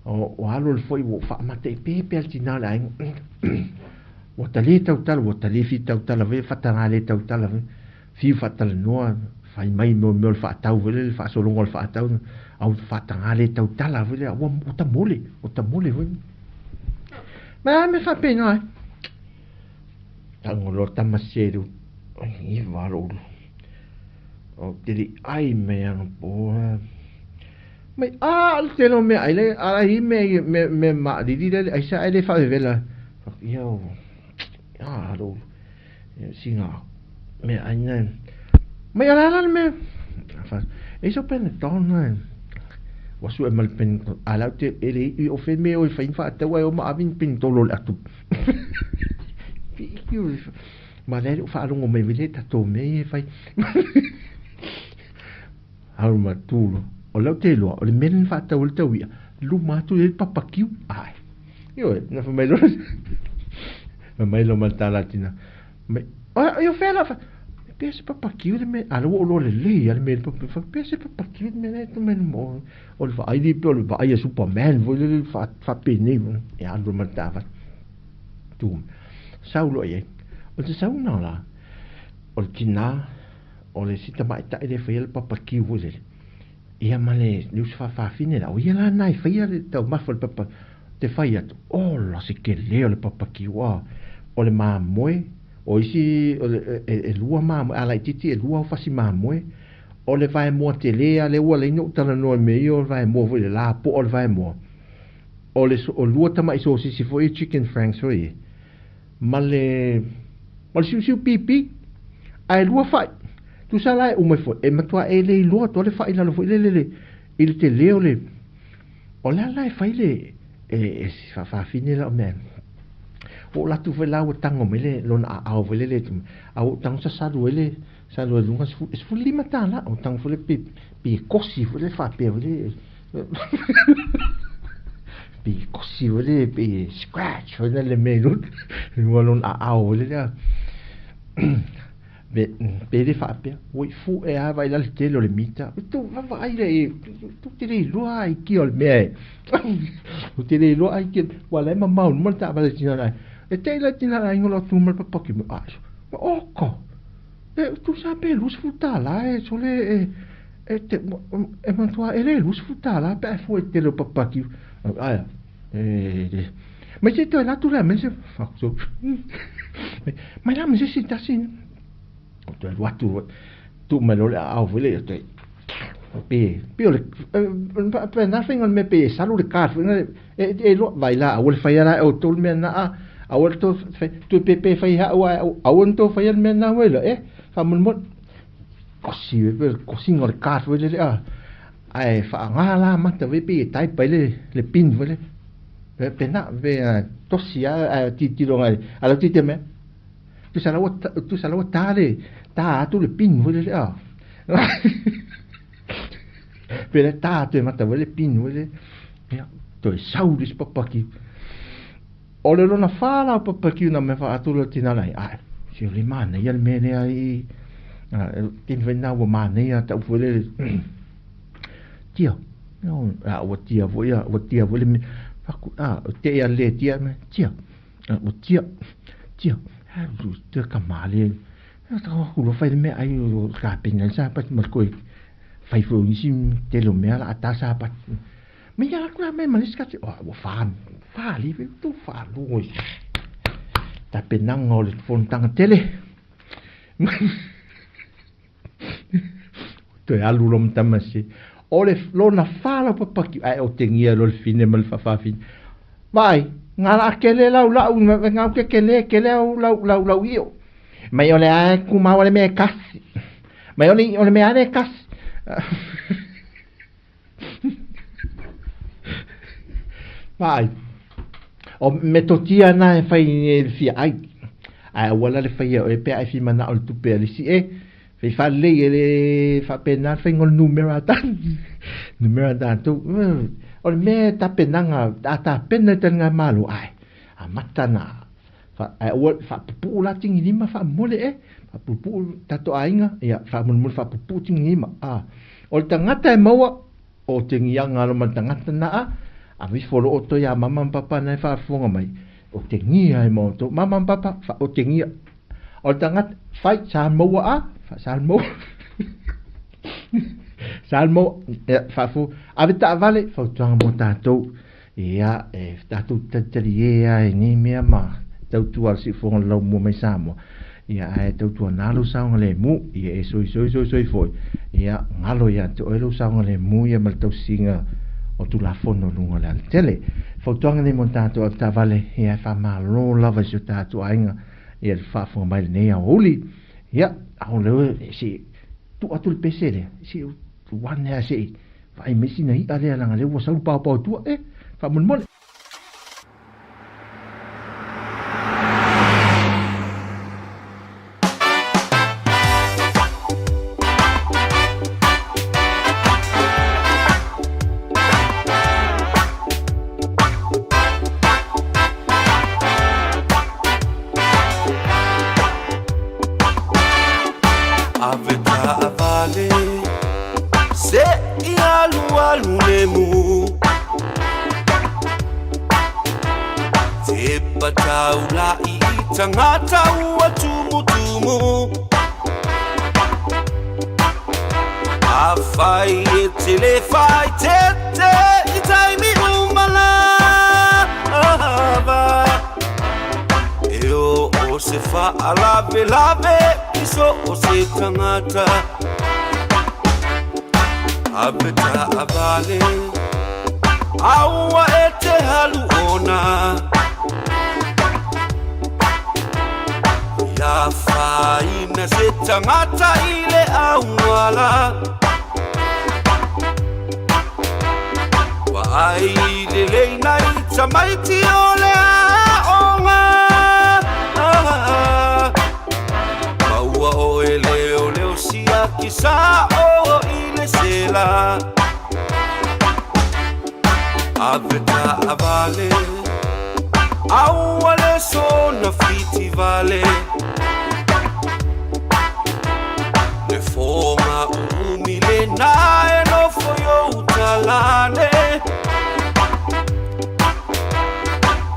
O, ua alu alu foi ua ou faamata i pe pea le tina o le aiga. Ua tali tautala, ua tali fi tautala foi, faataga le tautala foi. Fiu faatalanoa, fai mai mo mea o le faatau foi lele, faasologa o le faatau, au faataga le tautala foi lea, ua, ua tamole, ua tamole foi. Ma a mea faapena ai. Tago loa tama selu, ai, iva lou, o te le ai mai anapo. Mai a le tele o mea ai le ai me me me maalili le ai sa ai le faavevela. Ia o a lou singa mea ai na. Mai ala ala le mea. Fa e so pene tona. Ua sue ma le pene a lau te e le i o fe me o i whain whaatau ai o ma awin pene tolo le atu. Ma le o whaalongo mai vele tatou mea e whai. Alu ma tulo. O lau te iloa, o le mea lea na faatau ai le taui'a, luma atu i ai le papakiu. Ae. Ioe, na fai mai loa, fai mai loa ma le tala tina, mai, o, i o fea la, fa, pea se papakiu le mea, a lea ua ou iloa lelei lava le mea i le papakiu, fa, pea se papakiu le mea la e tuu mai luma, o le vaai lea pei o le vaai a Superman foi lele faapenei, e alu loa ma le taavale. Tu, sau loa i ai. O le sauga la, o le tina, o le isi tamaitai lea e faia le papakiu foi lele, ia ma le uso faafafine la, o ia la lena e faia le taumafa o le papa, te fai atu, ola se kele o le papakiu, a, o le mamoe, o isi, o le, e, e lua mamoe, a laitiiti e lua au fasi mamoe, o le vaemoa tele lava lea ua ala ai ona ou talanoa i mea ia o le vaemoa foi le lapoa o le vaemoa, o le o lua tamai sosisi foi ia chicken franks foi ia, ma le ma le siusiu pipi, ae lua fa'i. Tusa la e uma ifo, e matua e le iloa atu lava le fa'i i lalo foi lele le I le tele o le o le a la e fai le e faafafine la o mea ua ou latou foi la ua tago mai le lona aao foi lele a ua ou tago sasalu ai le salu ai luga e $15 ua tago foi le pe pe kosi foi le faapea foi le pe kosi foi le pe scratch foi le mea i luga lona aao foi lele Pe le faapea, ua i fu'e lava vaai la le tele o le mita. Tou vaavaai lea i, tou te le iloa aikia o le mea e. Tou te le iloa aikia, aua o la e mamao i luma le taavale a le tina o le aiga. E te i la le tina o le aiga o lo o tu ma le papaki mai, ai, oka, e tusa pe $20 e sole e, e te, e matua e le $20 pe a e fua i le tele o papaki. Aia, e, mai se toe latu lea me se mai la me se si tasi o toe alu atu tuu mai loa le aao foi lea toe pe pe o le pe na faiga o le mea pe e salu le card foi lea e e iloa vai la aua le faia la e outou le mea lena a aua le tou fai toe pe pe fai ha'u ae aua na tou faia le mea lena foi la e faamolemole kosi pe kosiga o le card foi lele a ae faaga la mata foi pei e type ai le pin foi lele pe na pe tosi lava ae tilotilo agai a o le titi mea tusa la ua tusa la ua ta le ta atu le pin foi lele a pe le ta atu e mata foi le pin foi lele ia toe sau le isi papaki o le lona fa la o papaki na mea faatu le tina lai ae se o le manaia le mea lea i taimi foi lena ua manaia tau foi lele tia a ua tia foi ua tia foi le mea faku a o te ia le tia me tia ua tia tia tia ka male ku lo fai le mea ai o ka pena le sapati ma le koe fai foi o nisi tele o mea la a ta sapati me ia aku la me ma le isi kati ua fa fa li fe tu fa lu tapenaga o le fonotaga tele toe alu loa ma tama se o le lona fa lau papaki ae otegia loa le fine ma le faafafine vaai nga la kele lau lau nga ke kele kele au lau lau lau io mai o le ae kumau le mea kasi mai o le o le mea ale kasi vaai o metotia na e fai e le fia ai ae aua la le faia oe pe a e fia manao i le tupe a le isi e fai faalelei e le faapena le faiga o le numera a tatou numera a tatou o le mea e tapenaga a tapena i taligamalo ae amata na ae aua faapupuu la tigilima faamomole e faapupuu tatou aiga ia faamolemole faapupuu tigilima a o le tagata e maua o te ngiaga alo ma le tagata na a aveifo loa outou ia mama ma papa na e faafofoga mai o te ngia e ma outou mama ma papa fa o te ngia o le tagata fai sa maua a fa sa maua sa maua ia faafo ave taavale fautuaga mo tatou ia e tatou talitalie a i nei mea ma tautua le siufofoga o le laumua mai Samoa ia ae tautuana lou saogalemu ia e soisoi soisoi foi ia galo ia te oe lou saogalemu ia ma le tausiga o Tulafono i luga o le alatele. Fautuaga nei mo tatou avetaavale ia e faamalo lava i si o tatou aiga ia le faafofoga mai i lenei aoauli. Ia, ao lea se tuu atu le pese lea, se ua ane lava se i vaai mai sina i'a lea leaga lea ua sau le paopao i tua, e faamolemole. Ave taavale se i alualu nemu Te pataulai i tangata ua tumutumu Afai e tele fai tete i taimi uma lava E o o se faalavelave i so o se tagata Ave taavale aua e te halu ona Ia whaina se tangata i le auala. Vaai lelei nai tamaiti o le aoga. Maua oe leoleo siaki sa'o i le sela. Ave taavale aua le sona fitivale. Le foga uumi lena e nofo i ou talane.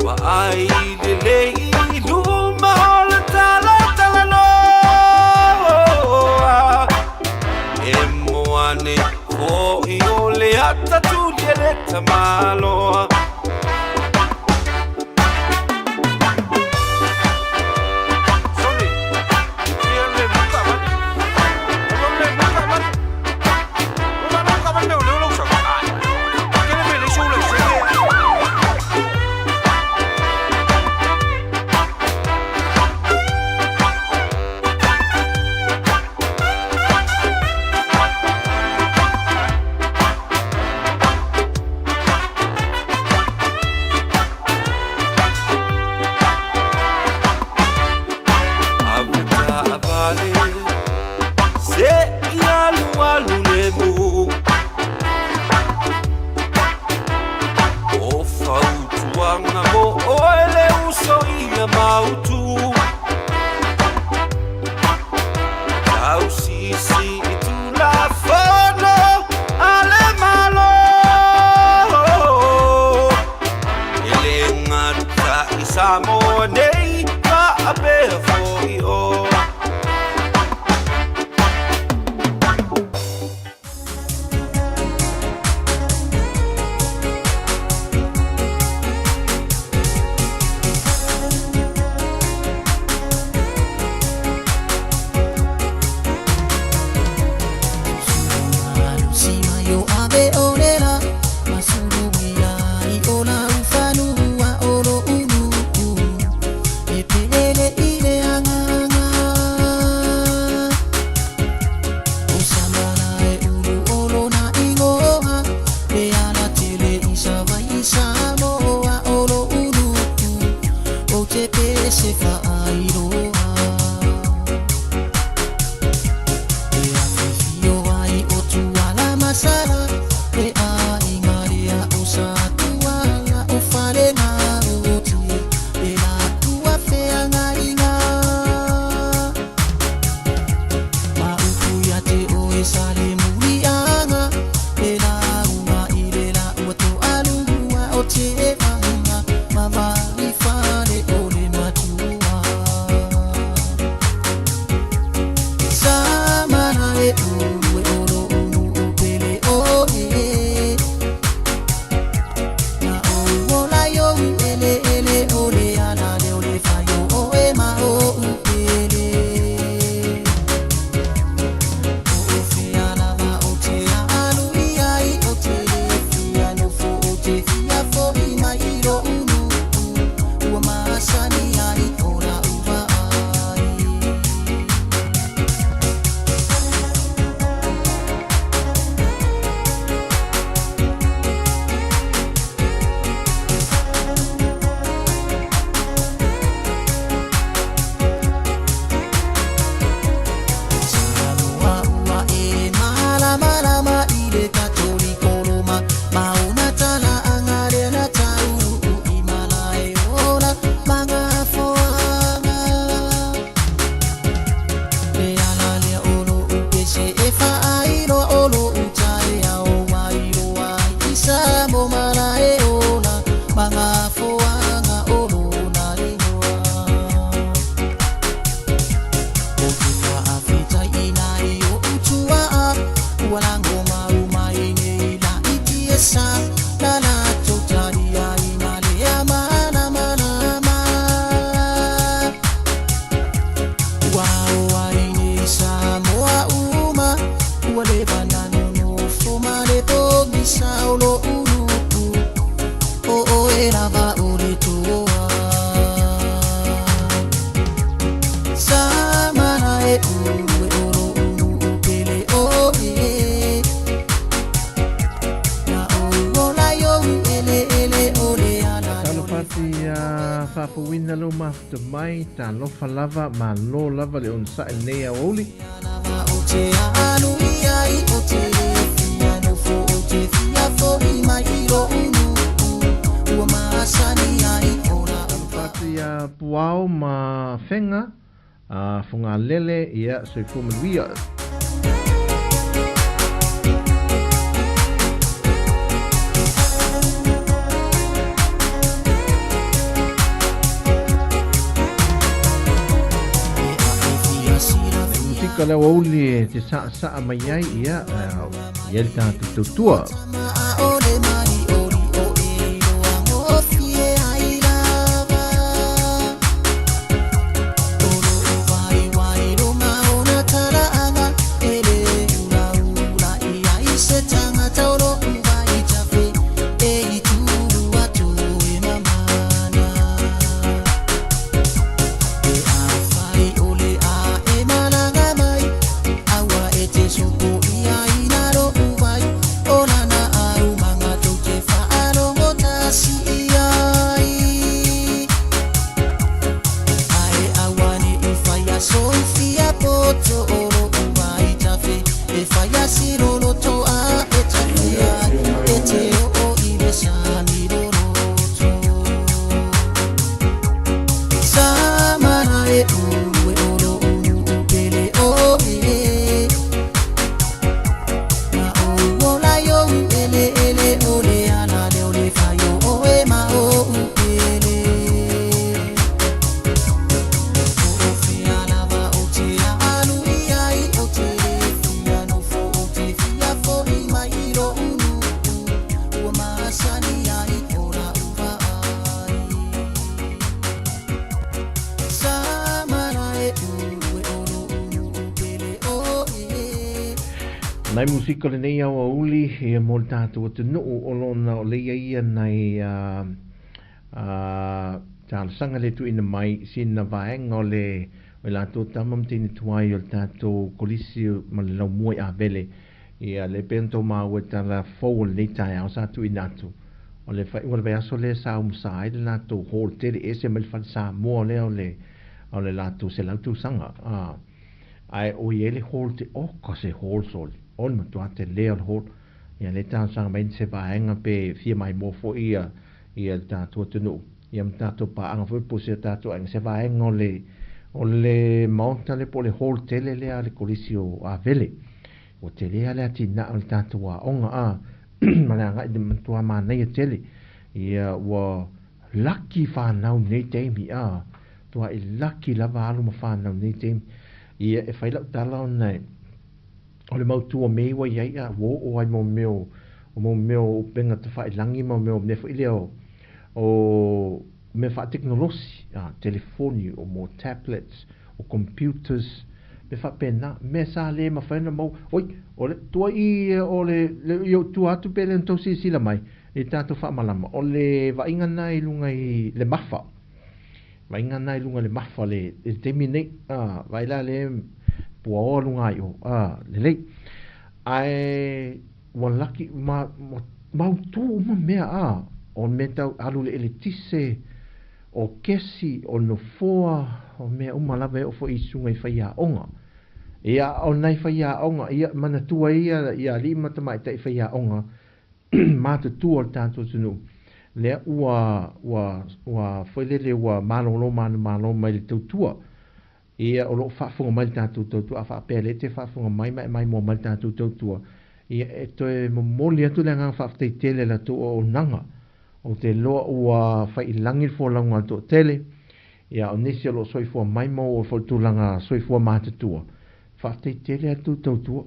Vaai lelei i luma o le talatalanoa. E moane fo'i o le ata tuli e le tamaloa. Ave taavale se i alualu lemu. O fautuaga mo oe le uso ia mautu. Tausisi i tulafono a le Malo. E le gata i Samoa nei faapea fo'i o. faafouina lou mafuta mai, talofa lava, malo lava le onosai i lenei aoauli. Talofa atu ia Puao ma Fega, Fogalele, ia, soifua manuia. Musika le aoauli e te saasaa mai ai, ia, i ai le tatou tautua. Nai musika lenei aoauli ia mo le tatou atunuu o lona o leia ia nai talosaga le tuuina mai sina vaega o le o i latou tama ma teine tuai o le tatou kolisi ma le laumua i Avele ia le pei ona tou maua i tala fou o lenei taeao sa tuuina atu o le faaiuga o le vaiaso lea sa umusa ai le latou hall tele ese mai le fale Samoa lea o le o le latou 100 tausaga Ae o i ai le hall te oka se hall soli o le matua tele o le hall. Ia lea talosaga mai se vaega pe fia maimoa foi ia ia le tatou atunuu ia ma tatou paaga foi po o se tatou aiga se vaega o le o le maota lea po o le hall tele lea a le Kolisi o Avele. Ua tele lava le atinae o le tatou aoga a ma le agai i le matua manaia tele. Ia ua laki fanau i lenei taimi a tua'i laki lava alu ma fanau i lenei taimi. Ia e fai lau tala ona e o le mautu o mea ua i ai a ua oo ai mo mea o mo mea o upega tafailagi ma mea o mea foi lea o o mea faatekonolosi a telefoni o mo tablets o computers mea faapena mea sa le mafai ona maua oi o le tua'i o le i ou tua atu pe le ona tou silasila mai i tatou faamalama o le vaaiga lena i luga i le mafa Vaaiga na i luga i le mafa le le taimi nei a vaai la le puaoa luga ai o a lelei ae ua laki ma mautu uma mea a o mea tau alu le eletise o kesi o nofoa o mea uma lava e oo foi i susuga i faiaoga ia o nai faiaoga ia manatua ia ia alii ma tamaitai faiaoga matutua o le tatou atunuu, lea ua, ua, ua foi lele ua malolo manumalo mai le tautua. Ia, o lo o faafofoga mai le tatou tautua, a faapea lea e te faafofoga mai ma e maimoa mai le tatou tautua, ia, e toe momoli atu le agaga faafetai tele i la outou auaunaga. Ou te iloa ua fai i lagi le folauga a le toatele, ia, o nisi o lo o soifua mai ma ua oo foi i le tulaga soifua matutua. Faafetai tele a le tou tautua.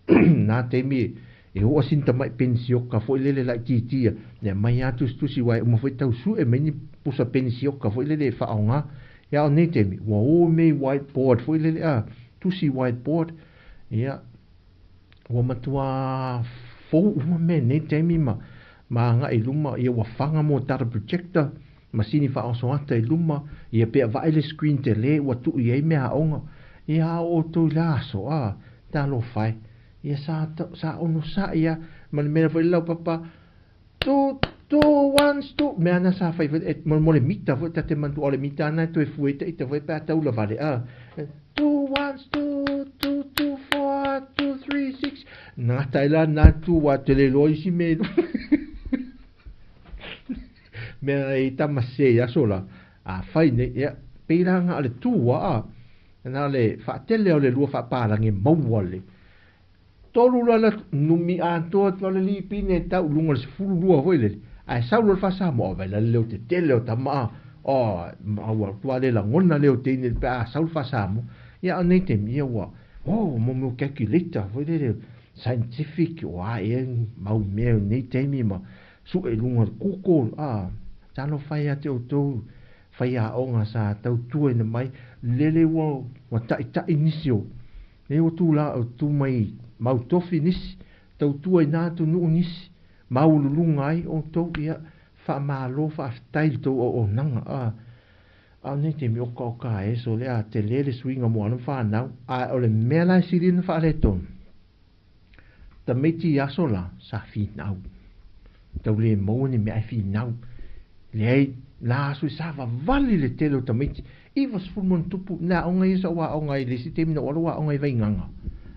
Na taimi e oo sina tamai penisioka foi lele laitiiti ia, e aumai lava tusitusi aua e uma foi tau sue mai ni pusa penisioka foi lele e faaaoga. Ia a o nei taimi, ua o mea i whiteboard foi lele a, tusi whiteboard, ia, ua matua fou uma mea i nei taimi ma, ma agai i luma, ia ua faga mo data projector, masini faaoso ata i luma, ia pea vaai le screen tele ua tuu i ai meaaoga, ia a o outou i la aso, a, talofa e. Ia sa, sa onosai lava ma le mea foi le laupapa, tut, 2 1 2 mea na sa fai e mo le mita foi ta te mantu o le mita na toe fue te ita foi pa taula vale a 2 1 2 2 2 4 2 3 6 na taila na tu wa te le loi si me mea e tama se ia sola a fai ne ia peilanga ale tua a na le faatele o le lua faapalagi maua le tolu la numi atoa le lipine tau lunga le 12 foi le ae sau lo le faasamoa vai la leo te tele o tama o ua tua le lagona leo teine pe a sau le faasamoa ia o nei taimi ia ua o mo mea calculator foi lele scientific o a ea mau mea o nei taimi ma suʻe luga le Google a talofa ia te outou faiaoga sa tautuaina mai lele ua ua taʻitaʻi nisi o le ua tulā tu mai mau tofi nisi tautua i nā atunuu nisi maualuluga ai outou ia faamālō faafetai le tou auaunaga a a o nei taimi okaoka e so le a tele le suiga mo alo ma fanau ae o le mea la e sili ona faaletonu tamaiti i aso la sa finau tau le maua ni mea e finau leai la aso i sa vavali le tele o tamaiti 90 ma ona tupu le aoga ia sa ou aoga ai i le isi taimi na ou alu aoga i Vaigaga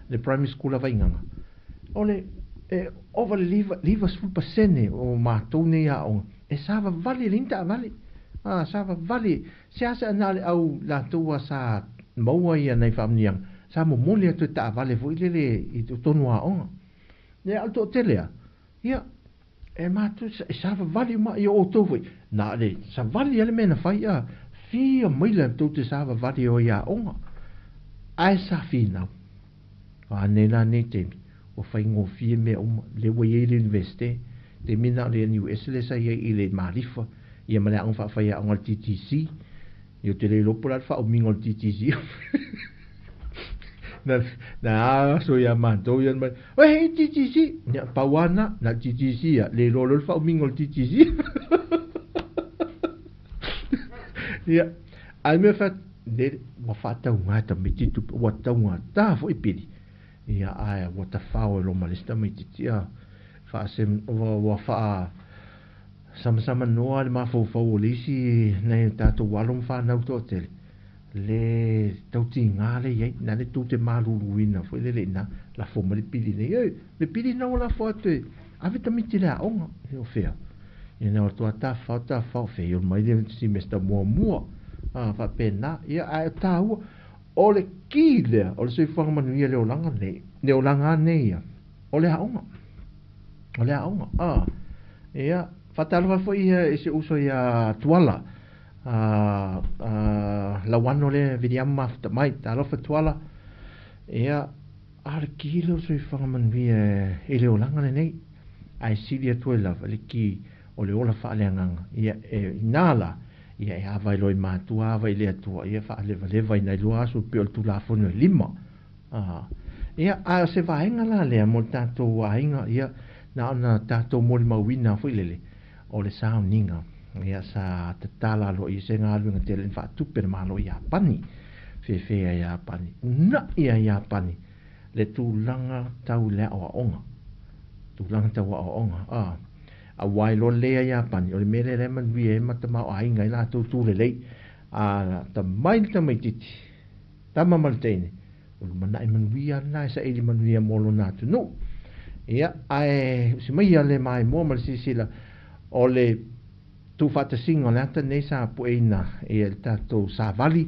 le primary school a Vaigaga o le e ova le 50% o matou nei aoga e sa vavali e leai ni taavale a sa vavali seasea na o le au latou a sa maua ia nai faamanuiaga sa momoli atu e taavale foi lele i totonu o aoga ia a o le toatele a ia e matou e savavali uma ia outou foi na o le savali a le mea na fai a fia maila tou te savavali o i aoga ae sa finau a nei la nei taimi ua faigofie mea uma lea ua i ai le Universite taimi na o le NUS lea sa i ai i le Malifa ia ma le aoga faafaiaoga a le TTC ia ou te le iloa po o le a le faaumiga o le TTC na na aso ia matou ia mai oi hei TTC ia pau lava lena na le TTC ia le iloa loa le faaumiga o le TTC ia ae le mea fai atu le ua faatauga e tamaiti tupe ua taugata foi pili ia ae ua tafao e loma le isi tamaititi a faasem ua faa samasamanoa le mafaufau o le isi nai o tatou alo ma fanau toatele le tautiga le i ai na le tou te maluluina foi lele i ina lafo mai le pili nei e le pili lena ua lafo atu e ave tamaiti i le aoga e o fea ia na o atu a tafafao tafafao fail mai le semester muamua a faapena ia ae o taua o le ki lea o le soifuaga manuia i le olaga nei le olaga lava nei ia o le aoga o le aoga a ia faatalofa foi ia i si ou uso ia Tuala a Lauano lea Viliamu mafuta mai talofa Tuala ia a o le ki lea o le soifuaga manuia i le olaga lenei ae sili atu ai lava le ki o le ola faaleagaga ia e inā la ia e ava i loa i matua ava i le Atua ia faalevaleva ina iloa aso pei o le Tulafono e lima a ia a o se vaega la lea mo le tatou aiga ia na ona tatou molimauina foi lele o le sauniga ia sa tatala aloaia se galuega tele na faatupe le Malo o Iapani fefe a Iapani unaʻi a Iapani le tulaga tau i le aoaoga tulaga tau aoaoga a auā iloa lelei a Iapani o le mea lea la e manuia ai ma tamaoaiga ai latou tu lelei a tamai le tamaititi tama ma le teine o lumanai manuia lena e saili manuia mo lona atunuu ia ae usi mai ia le maimoa ma le silasila o le tuufaatasiga o le ata lenei sa pueina e le tatou savali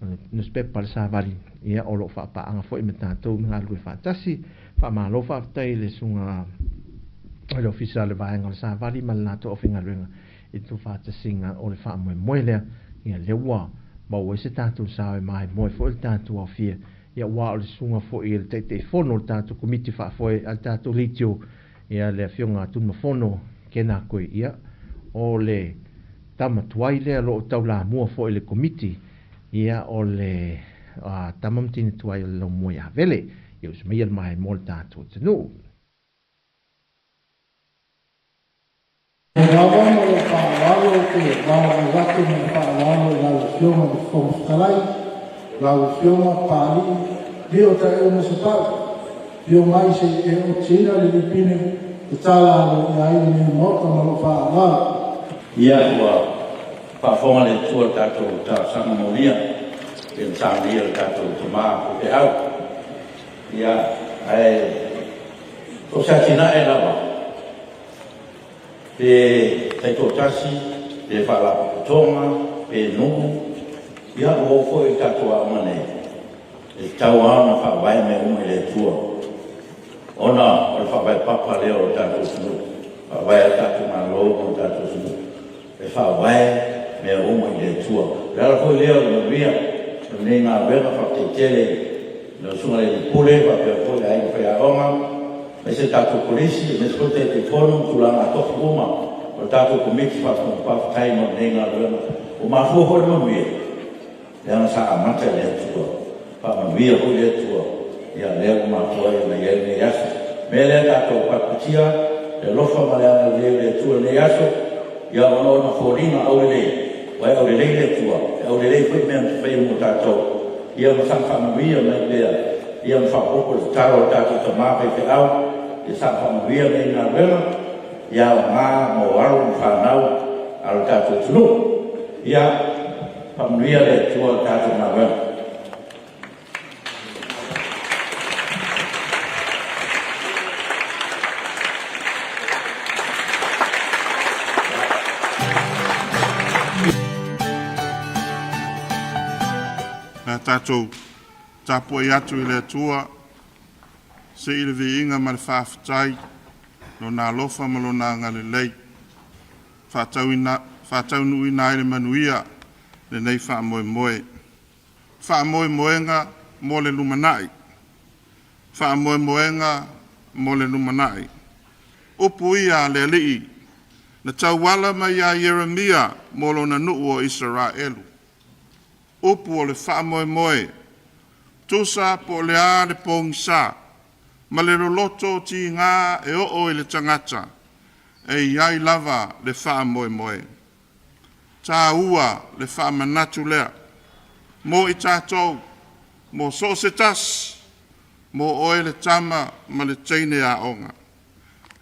o le nusipepa a le savali ia o lo o faapaaga foi ma tatou i galulue faatasi faamalo faafetai i le susuga i le ofisa o le vaega o le savali ma le latou aufaigaluega i le tuufaatasiga o le faamoemoe lea ia lea ua maua ai se tatou sao e maimoe foi le tatou aofia ia aua o le susuga foi i le Taitaifono o le tatou Komiti Faafoe a le tatou leitio ia le Afioga a Tunumafono kena koe ia o le tama tuai lea o lo o taulamua foi i le Komiti ia o le tama ma teine tuai o le Laumua ia Vele ia usu mai ia le maimoa le tatou atunuu. E lava ma lou faaaloalo ou te valaau atu ma le faaaloalo i lau Afioga i le Fofoga Fetalai, lau Afioga Papalii Lio Tae'u Masepau, afio mai se i e otiina le lipine E tala aloaia ai lenei Maota ma lou faaaloalo. Ia, ua faafofoga le Atua i le tatou talosaga molia pei ona saunia e le tatou tama faifeau. Ia, ae so o se atinae lava, pe taitoatasi, pe faalapotopotoga, pe nuu, ia ua oo foi i le tatou aoga nei, e tatau lava ona faavae mea uma i le Atua, ona o le faavae papa lea o le tatou atunuu, e faavae ai le tatou Malo ma le tatou atunuu, e faavae mea uma i le Atua. O le ala foi lea o le manuia o lenei galuega. Faafetai tele i lau Susuga i le alii Pule faapea foi le aiga faiaoga aemaise le tatou Kolisi aemaise foi le Taitaifono ma tulaga tofi uma o le tatou Komiti Faatonu. Faafetai mo lenei galuega. Ua mafua foi le manuia leaga sa amata i le Atua. Faamanuia foi le Atua lea ua mafua ai ona i ai lenei aso. O le mea lea tatou patipatia le alofa ma le agalelei o le Atua i lenei aso ona o ona foliga aulelei, aua e aulelei le Atua, e aulelei foi mea na te faia mo tatou. Ia ma saga faamanuia mai pea ma faaopoopo i le tatalo a le tatou tama faifeau, ia saga faamanuia lenei galuega, ia aoga mo alo ma fanau a lo tatou atunuu. Ia faamanuia le Atua i le tatou galuega. Le a tatou tapuai atu i le Atua, sii le viiga ma le faafetai, Lona alofa ma Lona agalelei, faataunuuina ai le manuia lenei faamoemoe. Faamoemoega mo le lumanai. Faamoemoega mo le lumanai. Upu ia a le Alii na tauala mai ia Ieremia mo lona nuu o Isaraelu. Upu o le faamoemoe, tusa po o le a le pogisa ma le loloto o tiga e oo i le tagata, e i ai lava le faamoemoe. Taua le faamanatu lea mo i tatou, mo so o se tasi, mo oe le tama ma le teine aoga.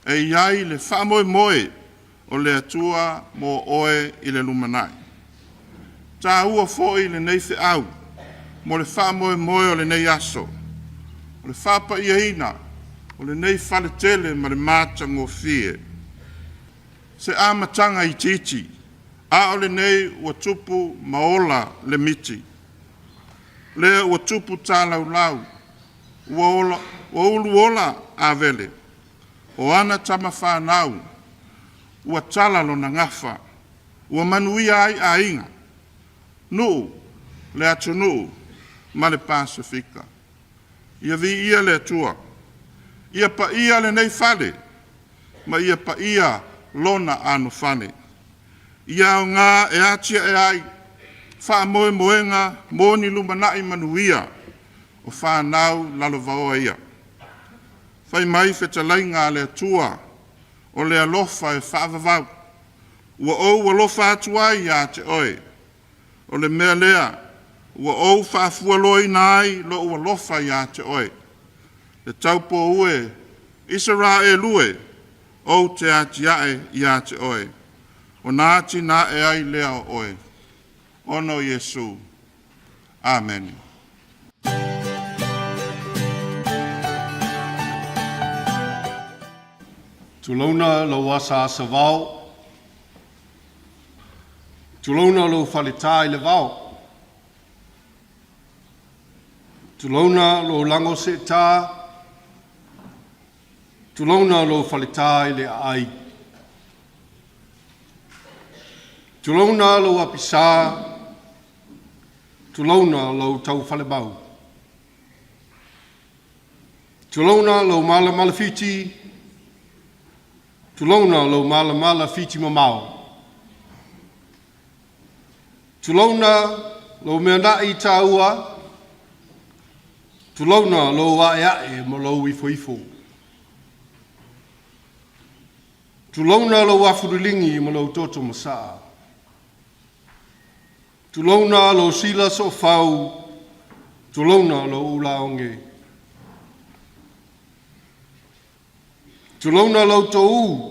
E i ai le faamoemoe o le Atua mo oe i le lumanai. Taua foi lenei feau mo le faamoemoe o lenei aso, o le faapaiaina o lenei faletele ma le matagofie. Se amataga itiiti, a o lenei ua tupu ma ola le miti. Lea ua tupu talaulau, ua, ola, ua uluola Avele, o ana tama fanau, ua tala lona gafa, ua manuia ai aiga, nuu, le atunuu ma le Pasefika. Ia viia le Atua, ia paia lenei fale, ma ia paia lona anofane. Ia aoga e atiae ai faamoemoega mo ni lumanai manuia o fanau lalovaoa ia. Fai mai fetalaiga a le Atua, o le alofa e faavavau. Ua ou alofa atu ai ia te oe. O le mea lea, ua ou faafualoaina ai lou alofa ia te oe. Le taupou e, Isaraelu e, ou te atiae ia te oe. Ona atinae ai lea o oe. Ona o Iesu. Amene. Tulouna lou asaasa vao, tulouna lou faletā i le vao, tulouna lou lago seetā, tulouna lou faletā i le aai. Tulouna lou apisā, tulouna lou taufalemau. Tulouna lou malamala Fiti, tulouna lou malamala Fiti mamao. Tulouna lou meana'i taua, tulouna lou aeae ma lou ifoifo. Tulouna lou afuliligi ma lou toto masaa. Tulouna lou sila soofau, tulouna lou ulaoge. Tulouna lou toū,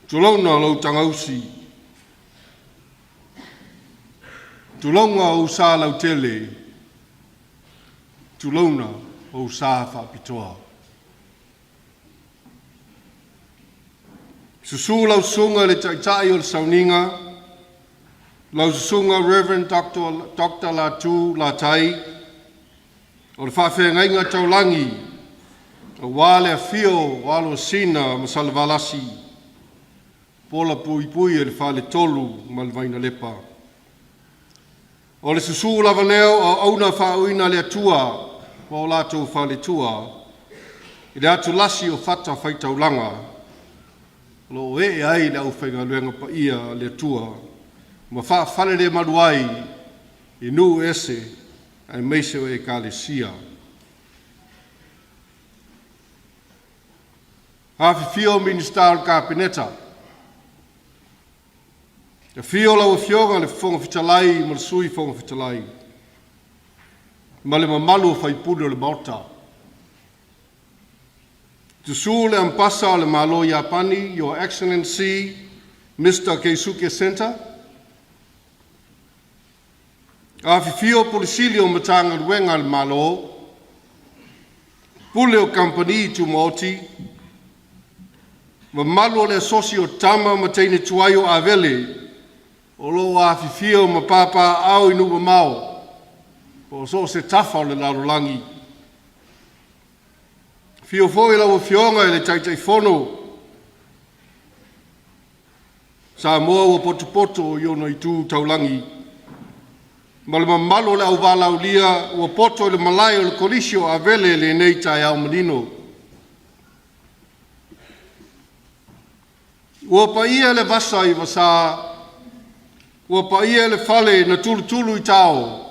tulouna lou tagausi, tulouna ou sa lautele, tulouna ou sa faapitoa. Susu lau susuga i le Taitai o le Sauniga, lau susuga Reverend Dr. Latu Latai, o le faafeagaiga taulagi, aua le afio o Alosina ma Salevalasi, pola puipui e le Faletolu ma le Vainalepa. O le susu lava lea o auauna faauuina a le Atua ma o latou faletua i le atulasi o fata faitaulaga o lo o ee ai le aufaigaluega paia a le Atua ma faafalelemalu ai i nuu ese aemaise o Ekalesia. Afifio Minisita o le Kapeneta, afio lau Afioga i le Fofoga Fetalai ma le Sui Fofoga Fetalai, ma le mamalu o faipule o le Maota. Susu le Ambassador o le Malo Iapani, Your Excellency Mr. Keisuke Senta. Afifio Pule Sili o Matagaluega a le Malo, Pule o Kamupani Tumaoti, mamalu o le asosi o Tama ma Teine Tuai o Avele o lo o afifio ma papaaao i nuu mamao po o so o se tafa o le lalolagi. Afio foi lau Afioga i le Taitaifono Samoa ua potopoto i ona itu taulagi ma le mamalu o le auvalaulia ua poto i le malae o le Kolisi o Avele i lenei taeao manino. Ua paia le vasa i vasa, ua paia le fale na tulutulu i tao,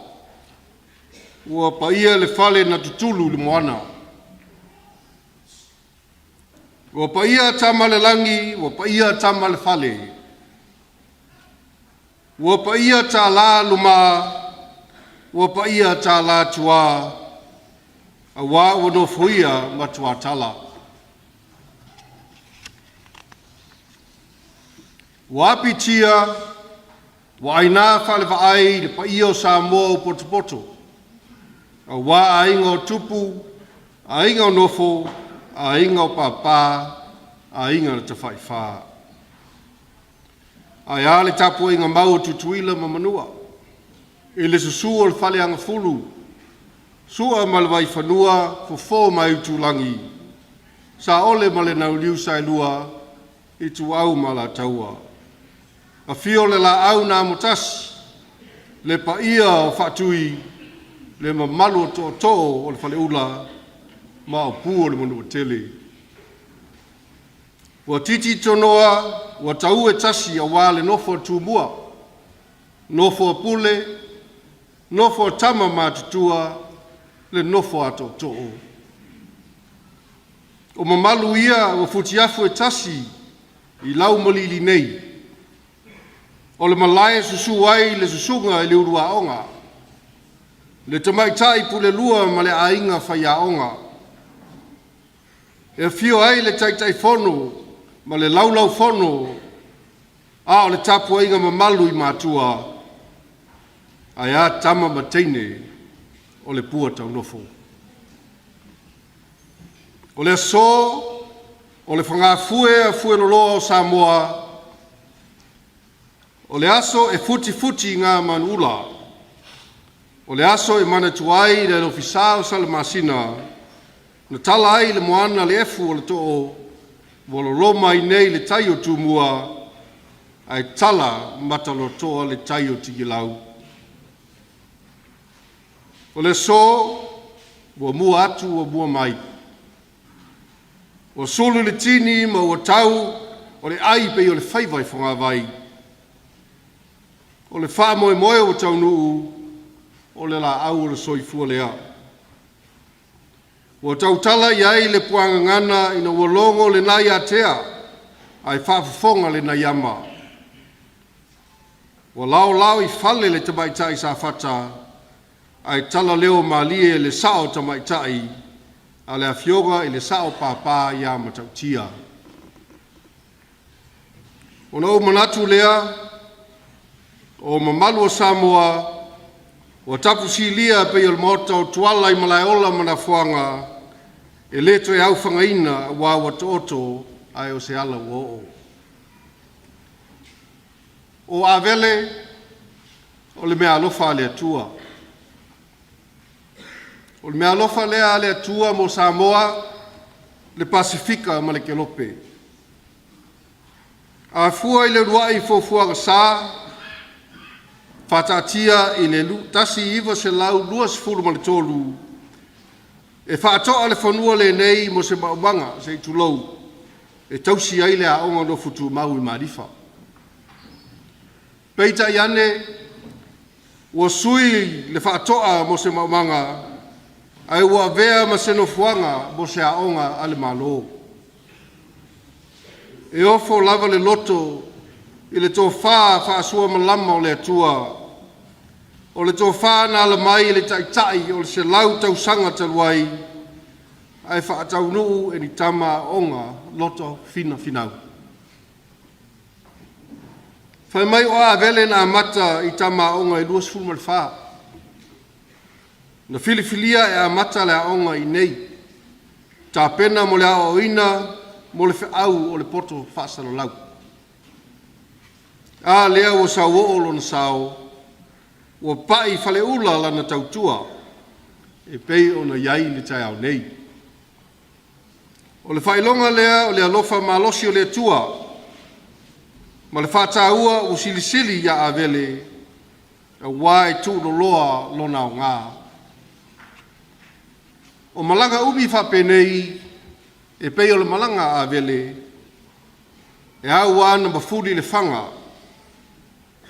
ua paia le fale na tutulu i le moana. Ua paia tama le lagi, ua paia tama le fale. Ua paia tālā luma, ua paia tālā tuā, auā ua nofoia ma tuatala. Ua apitia, ua ainā faalevaai i le paia o Samoa o potopoto, auā aiga o tupu, aiga o nofo, aiga o pāpā, aiga na tafaifā. Ae a le tapuaiga mau o Tutuila ma Manua, i le susu o le Faleagafulu, Sua ma le Vaifanua, Fofo ma Aitulagi, Saole ma le Nauniu Saelua, Ituau ma Alataua. Afio le Laau na Amotasi, le paia o Faatui, le mamalu o Tootoo o le Faleula, ma Maopu o le Manuatele. Ua titi tonoa, ua tau e tasi auā le nofo a Tumua, nofo a Pule, nofo a Tama Matutua, le nofo a Tootoo. O mamalu ia ua futiafu e tasi i laumalili nei, o le malae e susu ai le susuga i le uluaoga, le tamaitai pulelua ma le aiga faiaoga. E afio ai le Taitaifono ma le Laulaufono, a o le tapuaiga mamalu i matua, ae a tama ma teine o le pua taunofo. O le aso o le fagafue a fueloloa o Samoa, o le aso e futifuti ngā manuula, o le aso e manatua ai le alofisā o Salamasina, na tala ai le moana le efu o le too, ua loloma ai nei le tai o Tumua, ae tala matalotoa le tai o Tigilau. O le aso, ua mua atu ua mua mai. Ua sulu le tini ma ua tau o le ai pei o le faiva i fogavai. O le faamoemoe ua taunuu, o le laau o le soifua lea. Ua tautala i ai le puagagana ina ua logo le nai atea ae faafofoga le nai ama. Ua laolao i fale le tamaitai Safata ae talaleo malie le sao tamaitai a le Afioga i le Sa'o Papa ia Matautia. Ona ou manatu lea, o mamalu o Samoa, ua tapusilia pei o le maota o Tuala i Malaeola ma Nafoaga, e le toe aufagaina ua ua tooto ae o se ala ua oo. O Avele o le meaalofa a le Atua. O le meaalofa lea a le Atua mo Samoa, le Pasefika ma le Kelope. A fua i le uluai fuafuaga sa, faataatia i le 1923, e faatoa le fanua lenei mo se maumaga, se i tulou, e tausi ai le aoga nofo-tumau i Malifa. Peitai ane, ua sui le faatoa mo se maumaga, ae ua avea ma se nofoaga mo se aoga a le Malo. E ofo lava le loto i le tofa faasuamalama o le Atua, o le tofa na ala mai i le Taitai o le 100 tausaga talu ai, ae faataunuu e ni tama aoga loto finafinau. Fai mai o Avele na amata i tama aoga e 24. Na filifilia e amata le aoga i nei, tapena mo le aoaoina mo le feau o le poto faasalalau. A lea ua sauoo lona sao, ua pa'i faleula lana tautua e pei ona i ai le taeao nei. O le faailoga lea o le alofa malosi o le Atua ma le faataua ua silisili ia Avele auā e tuuloloa lona aogā. O malaga umi faapenei e pei o le malaga a Avele, e au lava ona mafuli le faga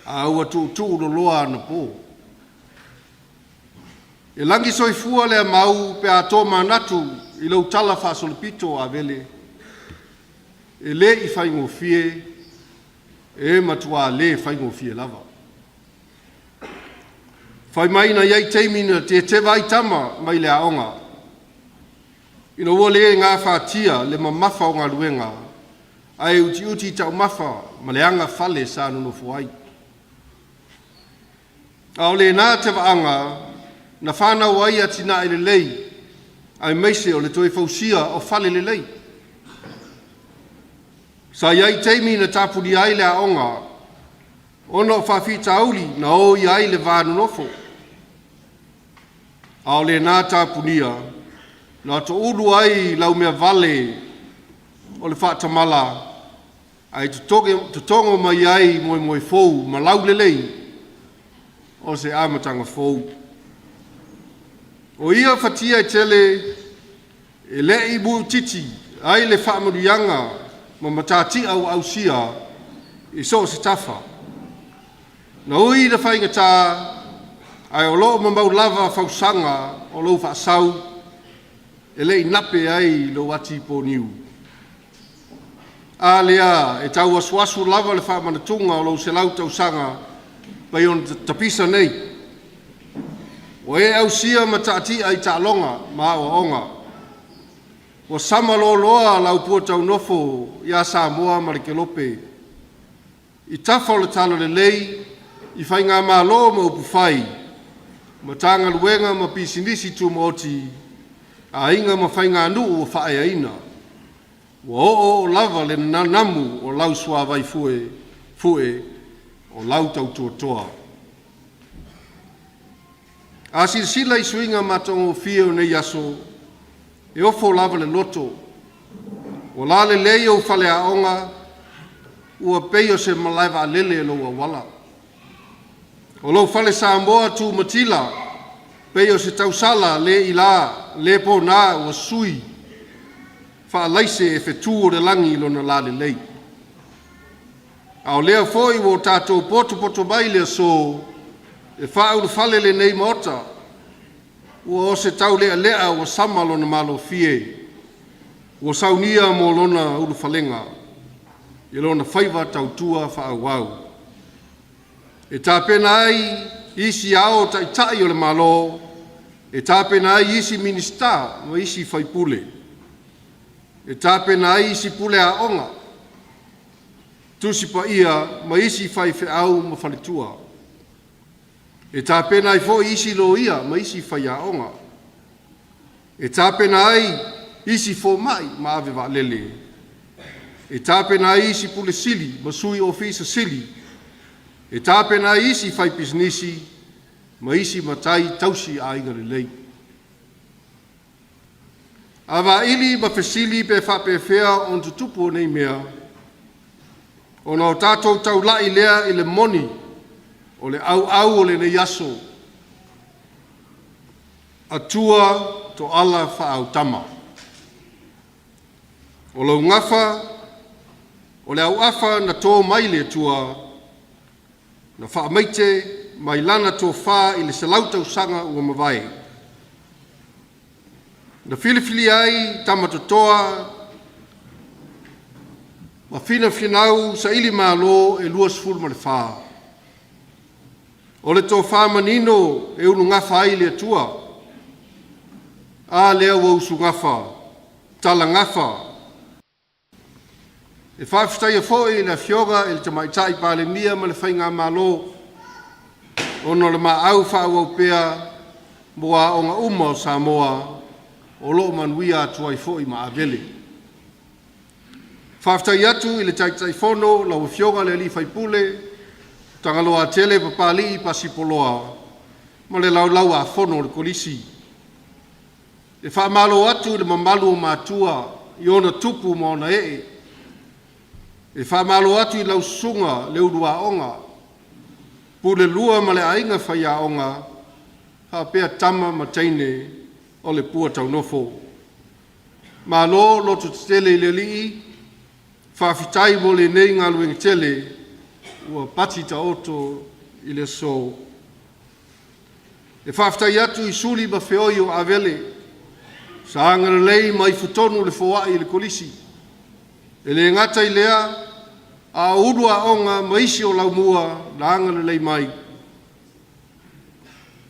a ua tuutuuloloa anapo. E lagi soifua le amau pe a tomanatu i lou tala faasolopito Avele, e le i faigofie, e matuā le faigofie lava. Fai mai na i ai taimi na teteva ai tama mai le aoga, ina ua le gafatia le mamafa o galuega, ae utiuti taumafa ma le agafale sa nonofo ai. A o lena tevaaga na fanau ai atinae lelei, aemaise o le toe fausia o fale lelei. Sa i ai taimi na tapunia ai le aoga ona o faafitauli na oia ai le va nonofo. A o lena tapunia na toulu ai laumeavale o le faatamala ae totogo mai ai moemoe fou ma laulelei o se amataga fou. O ia fatia e tele e le i muutiti ai le faamanuiaga ma matatia ua ausia i so o se tafa. Na ui le faigatā, ae o loo mamau lava fausaga o lou faasau e le i nape ai lou ati poniu. A lea e tauasuasu lava le faamanatuga o lou 100 tausaga pei ona tapisa nei. Ua e ausia mataatia i taaloga ma aoaoga. Ua sama loaloa lau pua taunofo ia Samoa ma le Kelope. I tafa o le talalelei, i faigamalo ma upufai, Matagaluega ma pisinisi tumaoti, aiga ma faiganuu ua faaeaina. Ua oooo lava le nanamu o lau suavai fue, fue o lau tautuatoa. A silasila i suiga matagofie o nei aso, e ofo lava le loto. Ua lalelei ou faleaoga, ua pei o se malae vaalele lou auala. O lou fale Samoa tu matila, pei o se tausala le ila, le pōnā ua sui, faalaise e fetu o le lagi lona lalelei. A o lea foi ua o tatou potopoto mai le aso e faaulufale lenei Maota, ua o se taulealea ua sama lona malofie, ua saunia mo lona ulufalega i lona faiva tautua faaauau. E tapena ai isi ao taitai o le Malo E tapena ai isi Minisita ma isi faipule. E tapena ai isi pule aoga, tusi paia ma isi faifeau ma faletua. E tapena ai foi isi loia ma isi faiaoga. E tapena ai isi fomai ma ave vaalele. E tapena ai isi pule sili ma sui ofisa sili. E tapena ai isi faipisinisi ma isi matai tausi aiga lelei. A vaili ma fesili pe faapefea ona tutupu o nei mea, ona o tatou taulai lea i le moni o le auau o lenei aso, Atua toala faaautama. O lou gafa, o le auafa na tō mai le Atua, na faamaite mai lana tofā i le 100 tausaga ua mavae. Na filifilia ai tama totoa ma finafinau saili malo e 24. O le tofā manino e ulugafa ai le Atua, a lea ua usugafa, talagafa. E faafetaia foi le Afioga i le Tamaitai Palemia ma le Faigamalo ona o le maau faaauau pea mo aoga uma o Samoa o lo o manuia atu ai foi ma Avele. Faafetai atu i le Taitaifono lau Afioga i le sui usufono Tagaloatele Papalii Pasipoloa ma le Laulau a Fono o le Kolisi. E faamalo atu i le mamalu o matua i ona tupu ma ona ee. E faamalo atu i lau susuga le uluaoga, pule lua ma le aiga faiaoga, faapea tama ma teine o le pua taunofo. Malo loto tetele i le Alii, faafetai mo lenei galuega tele ua pati taoto i le aso. E faafetai atu i suli ma feoi o Avele, sa agalelei mai futonu le foai i le kolisi. E le gata i lea, a o ulu aoga ma isi o laumua na agalelei mai.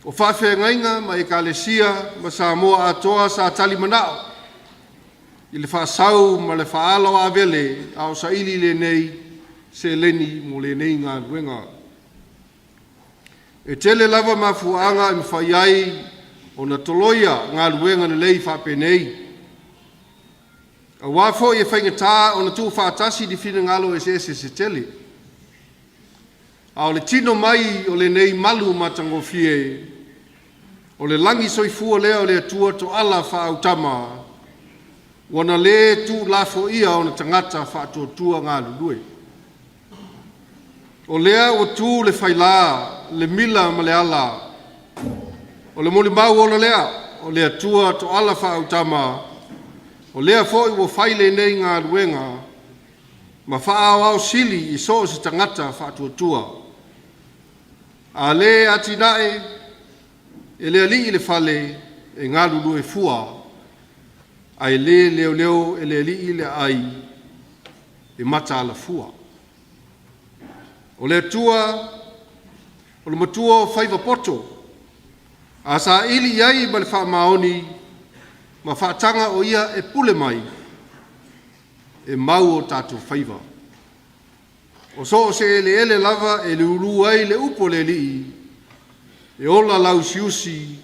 O faafeagaiga ma ekalesia ma Samoa atoa sa talimanao i le faasau ma le faala o Avele a o saili lenei seleni mo lenei galuega. E tele lava mafuaaga e mafai ai ona toloia galuega lelei faapenei. Auā foi e faigata ona tuufaatasi ni finagalo eseese se tele. A o le tino mai o lenei malu matagofie, o le lagi soifua lea o le Atua toala faaautama, ua na lē tuulafoia ona tagata faatuatua galulue. O lea ua tu le failā, le mila ma le ala, o le molimau ola lea, o le Atua toala faaautama, o lea foi ua fai lenei galuega ma faaaoao sili i so o se tagata faatuatua. A lē atinae e le alii le fale e galulue fua, ae lē leoleo e le alii le aai e mataala fua. O le Atua o le matua o faiva poto, a saili i ai ma le faamaoni ma faataga o ia e pule mai, e mau o tatou faiva. O so o se eleele lava e liulū ai le upu a le Alii, e ola lauusiusi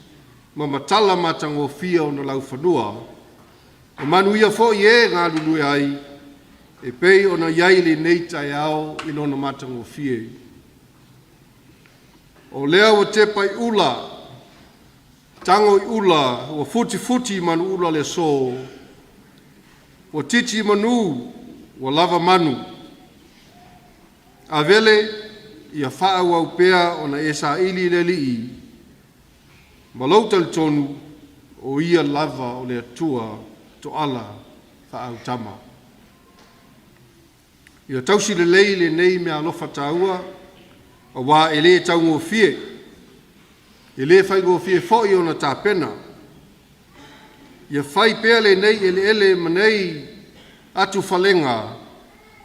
ma matala matagofie ona laufanua, e manuia foi e galulue ai, e pei ona i ai lenei taeao i lona matagofie. O lea ua tepa i ula, tago i ula, ua futifuti manu ula le aso, ua titi manu, ua lava manu. Avele, ia faaauau pea ona e saili i le Alii, ma lou talitonu o ia lava o le Atua toala faaautama. Ia tausi lelei lenei meaalofa taua, auā e lē taugofie, e lē faigofie foi ona tapena. Ia fai pea lenei eleele ma nei atufalega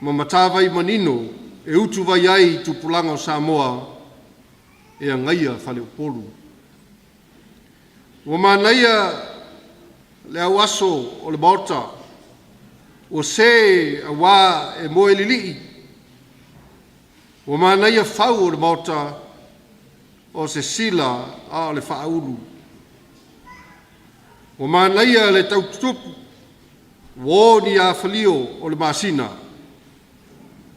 ma matavai manino e utuvai ai tupulaga o Samoa e agaia faleupolu. Ua manaia le auaso o le Maota, ua se auā e moe lilii. Ua manaia fau o le Maota, o se sila a o le faaulu. Ua manaia le taututupu, ua o ni afalio o le masina.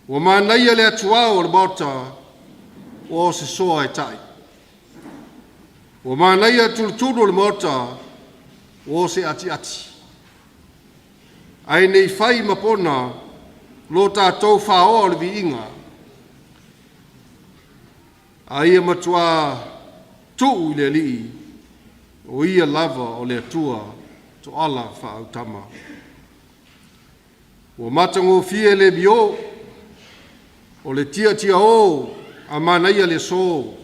Ua manaia le atuao o le Maota, ua o se soa e ta'i. Ua manaia tulutulu o le Maota, ua o se atiati. Ae nei fai ma pona lo tatou fāoa o le viiga, a ia matuā tuu i le Alii, o ia lava o le Atua toala faaautama. Ua matagofie le mio o le tiatiaō a manaia le aso.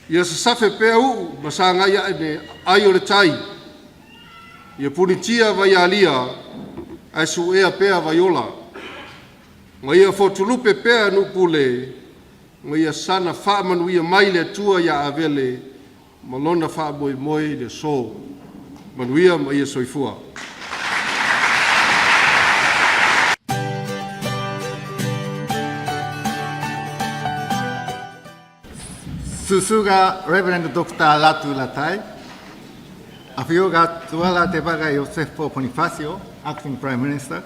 Ia sasafe pea uu ma sagai ae me ai o le tai, ia punitia vaialia ae suea pea vaiola, ma ia fotulupe pea nuupule, ma ia sana faamanuia mai le Atua ia Avele ma lona faamoemoe i le aso. Manuia ma ia soifua. Susuga Reverend Dr. Latu Latai, Afioga Tuala Tevaga Iosefo Ponifasio, Acting Prime Minister,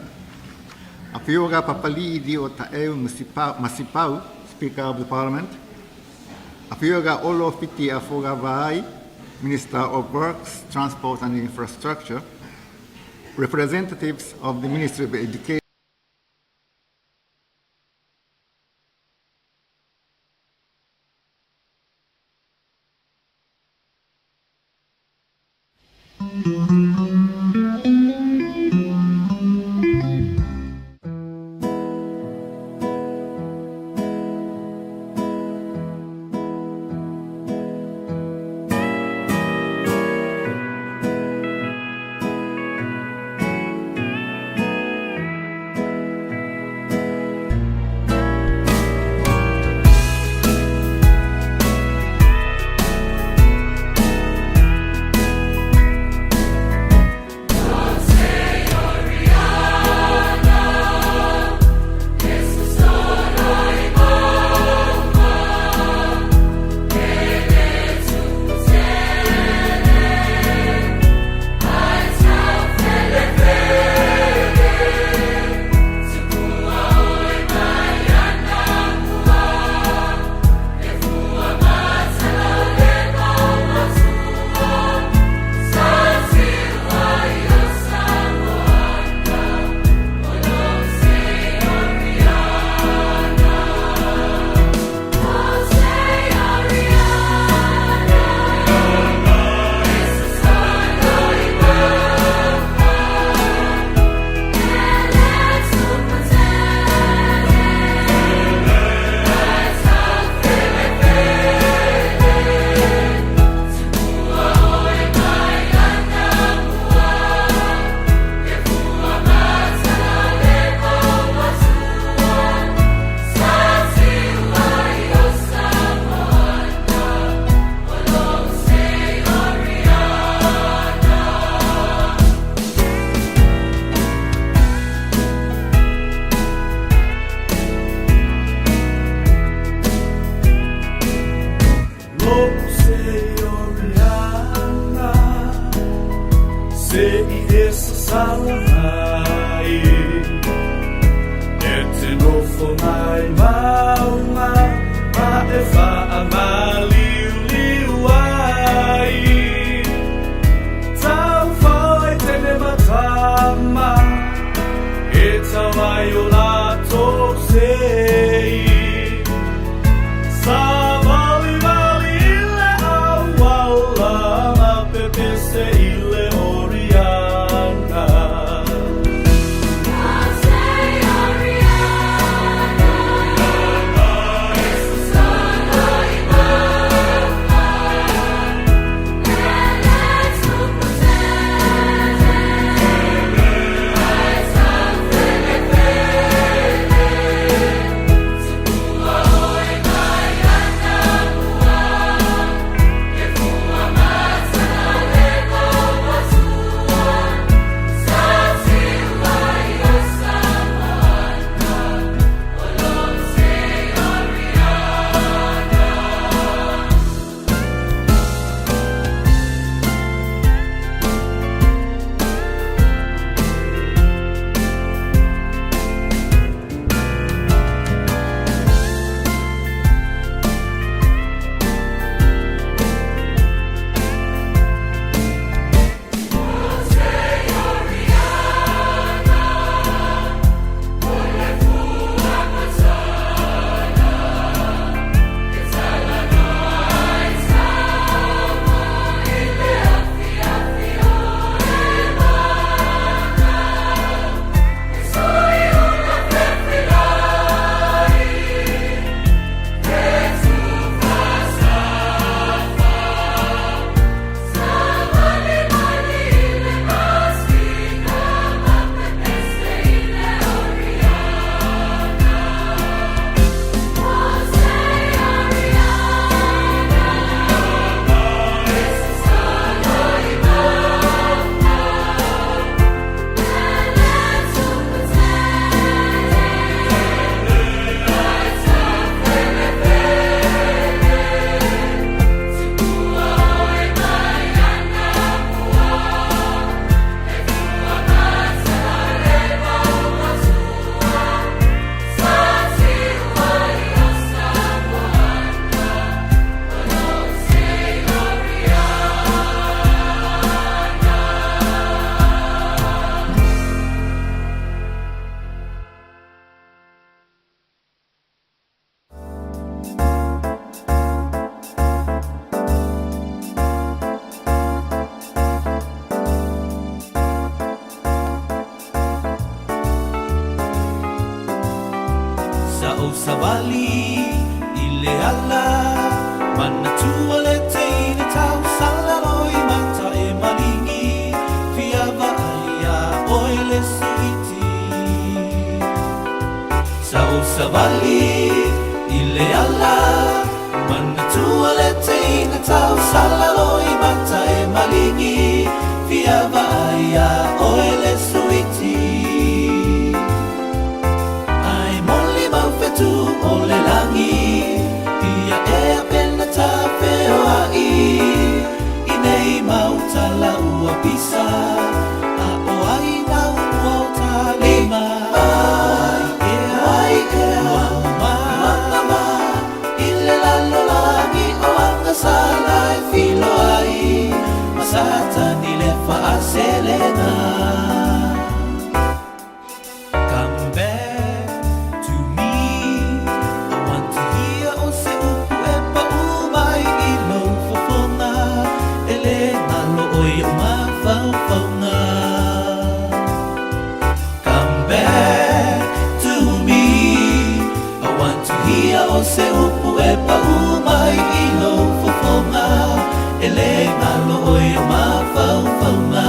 Afioga Papali'i Lio Taeu Masipau, Speaker of the Parliament, Afioga Olo Fiti Afoga Vaai, Minister of Works, Transport and Infrastructure, representatives of the Ministry of Education, ou savali i le ala Manatua le teine tausala loi mata e maligi Fia vaai ia oe le suiti Sa ou savali i le ala Manatua le teine tausala loi mata e maligi Fia vaai ia oe le suiti Ai moli mau fetu o le langi Ia ea pena ta wheoai I nei mau tala ua pisa A o ai nau ua o ta lima O ai ea, ai ea, ua ma I le lalo lagi o anga sala e filo ai Ma satani le whaaselena Come back to me I want to hear o se upu e pau mai i lou fofoga E le ngalo oi o mafaufauga Come back to me I want to hear o se upu e pau mai i lou fofoga E le ngalo oi o mafaufauga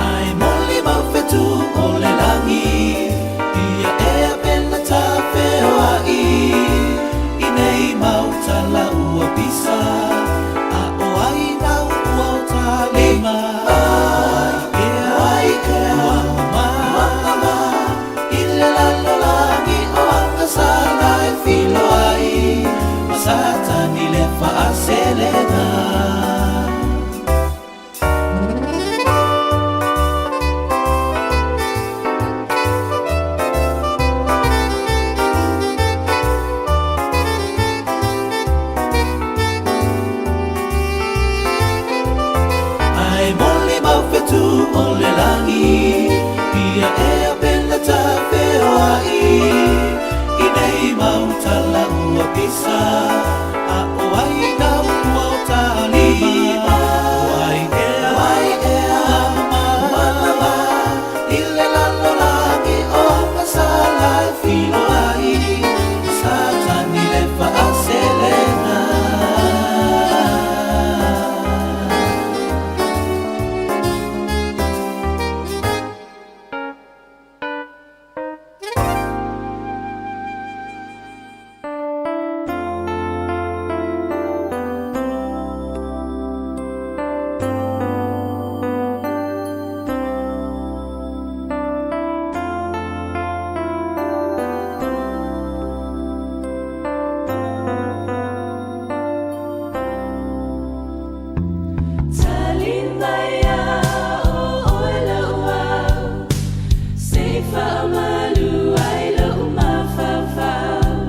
Ai moli mau fetu o le langi Ia ea pena ta wheoai I nei mau tala ua pisa A o ai nau ua o ta lima O ai ea, ai ea, ua ma I le lalo lagi o anga sala e filo ai Ma satani le whaaselena Ai moli mau fetu o le langi Ia ea pena ta wheoai I nei mau tala ua pisa A o ai nau ua o ta lima O ai ea, ai ea, ma ma I le lalo lagi o anga sala e filo ai Satani le whaaselena Talimaya o oe lau au Se whaamalu ai lau mafaufau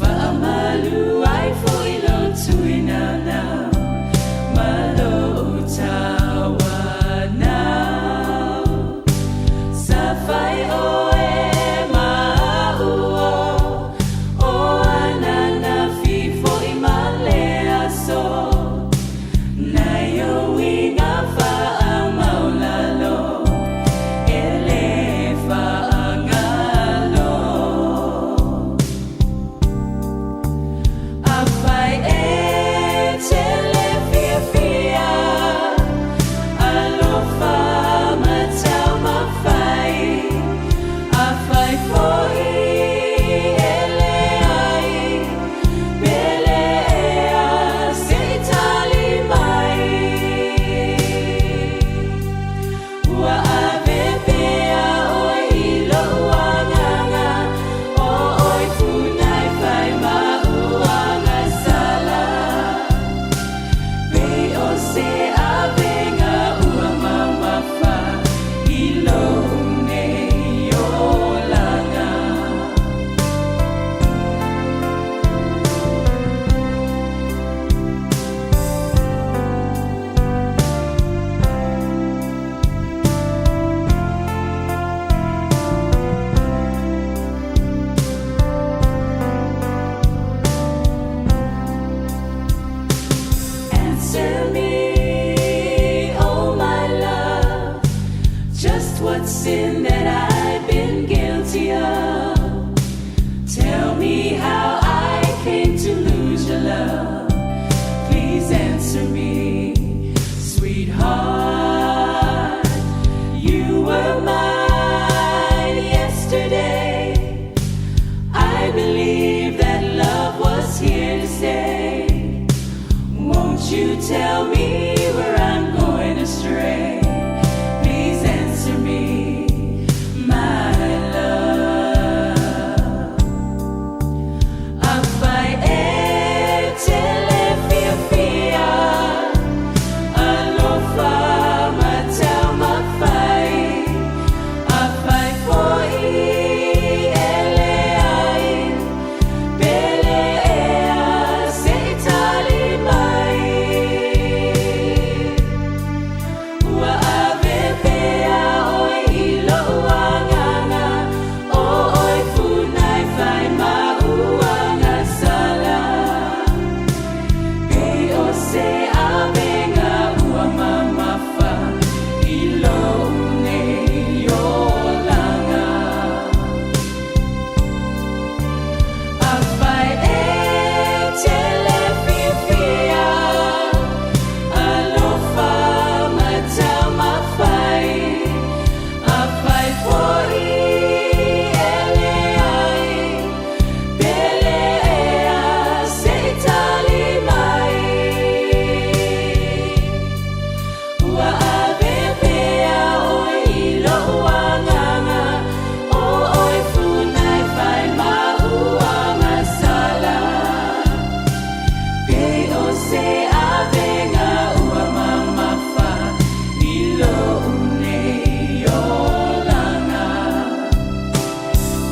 Whaamalu ai fo i lo tui nau nau Ma lo tawa nau Sa whai oe ma uo O anana fifo i male aso Nai o inga whaamaulalo E le whaangalo A whai e te le fia fia Alofa matau mawhai A whai foi e le ai Pele ea se i tali mai Ua ave pea oi i lou agaga O oi funai whai ma uanga sala Pe o se avenga ua mamafa I lou nei olaga Answer me, oh my love, just what sin that I've been guilty of. You tell me where I'm going astray. Please answer me, my love. Afai e te le fiafia, alofa ma taumafai. Afai foi e leai, pele ea se i tali mai. Ua ave pea oe i lou agaga, o oe funai fai ma uagasala. Pei o se avega ua mamafa i lou nei olaga. Afai e te le fiafia, alofa ma taumafai. Afai foi e leai, pele ea se i tali mai. Ua ave pea oe i lou agaga, o oe funai fai ma uagasala. Pei o se avega ua mamafa i lou nei olaga.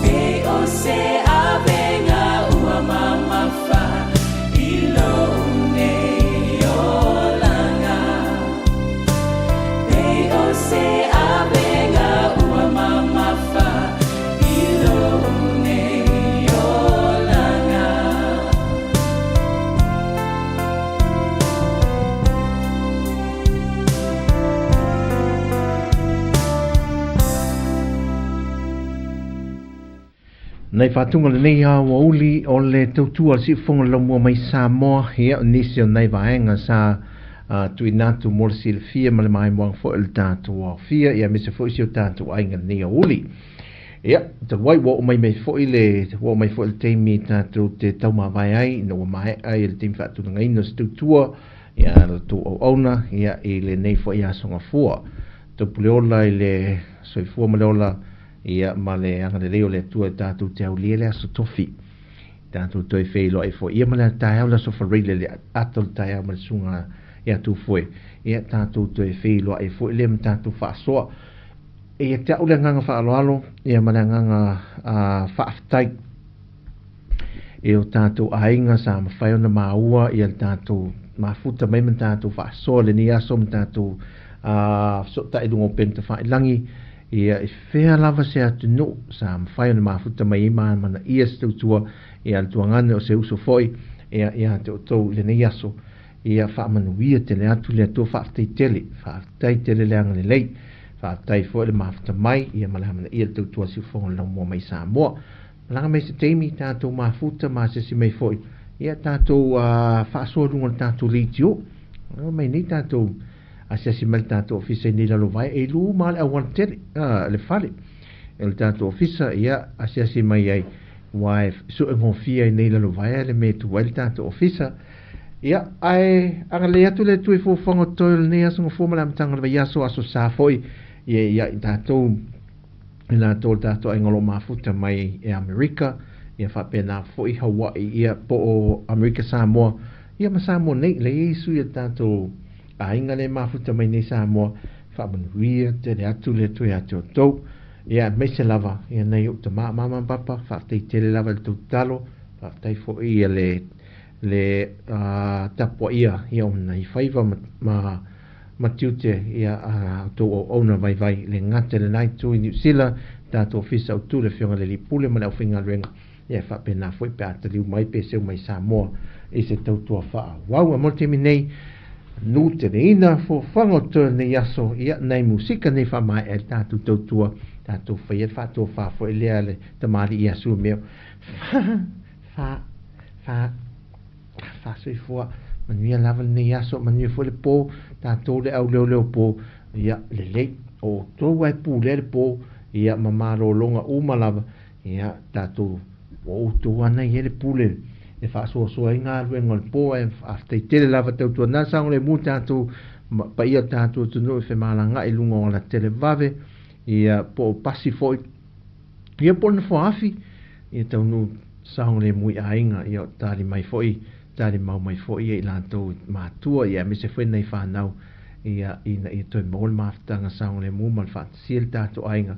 Pei o se avega ua mamafa i lou nei olaga. Pei o se avega ua mamafa i lou nei olaga. Nai faatunga lenei aoauli o le tautua a le Siufofoga o le Laumua mai Samoa, ia o nisi o nai vaega sa tuuina atu mo le silafia ma le maimoaga foi o le tatou aofia, ia aemaise foi si o tatou aiga lenei aoauli. Ia, talu ai ua oo mai mai foi le ua oo mai foi le taimi tatou te taumavae ai ina ua maea le taimi faatulagaina o se tautua ia la tou auauna ia i lenei foi aso gafua. Taupuleola i le soifua ma le ola ia ma le agalelei o le Atua e tatou te aulia le aso tofi. Tatou toe feiloai foi ia ma le taeao le aso Faraile le ata o le taeao ma le susuga ia Tufoe. Ia tatou toe feiloai foi lea ma tatou faasoa. E ia te au le agaga faaaloalo ia ma le agaga faafetai e o tatou aiga sa mafai ona maua ia le tatou mafuta mai ma tatou faasoa lenei aso ma tatou fesootai i luga o upega tafailagi. Ia e fea lava se atunuu sa mafai ona mafuta mai ai ma amanaia se tautua ia le tuagane o se uso foi ia ia te outou i lenei aso. Ia faamanuia tele atu le Atua faafetai tele, faafetai tele le agalelei, faafetai foi le mafuta mai ia ma le amanaia le tautua siufofoga o le Laumua mai Samoa. Malaga mai se taimi tatou mafuta ma asiasi mai foi ia tatou faasoa i luga o le tatou leitio. Mai nei tatou asiasi mai le tatou ofisa i nei lalovaea e lu ma le auala tele le fale e le tatou ofisa ia asiasi mai ai ua e suegofie i nei lalovaea le mea e tu ai le tatou ofisa. Ia ae agalelei atu le Atua i fuafuaga o totoe o lenei aso gafua ma le amataga o le vaiaso aso sa foi ia ia i tatou i latou o le tatou aiga o lo o mafuta mai e Amerika ia faapena foi Hawaii ia po o Amerika Samoa ia ma Samoa nei le i ai sui o le tatou aiga lea e mafuta mai nei Samoa faamanuia tele atu le Atua ia te outou. Ia aemaise lava ia nai ou tama mama ma papa faafetai tele lava i le tou tatalo faafetai foi ia le le tapuaia ia o nai faiva ma ma ma tiute ia a outou auauna vaivai le gata i lena itu i Niu Sila tatou ofisa autu le Afioga i le Alii Pule ma le aufaigaluega ia e faapena foi pe a taliu mai pe seu mai Samoa i se tautua faaauau. A mo le taimi nei, nu teleina fuafuaga o totoe o lenei aso, ia nai musika nei faamaea ai le tatou tautua, tatou faia le faatofa foi lea a le tamalii ia Sumeo. Fa, fa, fa, fa soifua, manuia lava lenei aso, manuia foi le po, tatou le au leoleo po, ia lelei, o outou lava e pulea le po, ia ma malologa uma lava, ia tatou ua outou ana i ai le pule e faasoasoa ai galuega o le po ae faafetai tele lava tautuanā saogalemu tatou paia o tatou atunuu e femalagaʻi i luga o alatele vave ia po o pasi foʻi ia po o le nofoa afi ia taunuu saogalemu i aiga ia o tali mai foʻi talimau mai foʻi ia i latou matua ia aemaise foi nai fanau ia ina ia toe maua le mafutaga saogalemu ma le faatasia le tatou aiga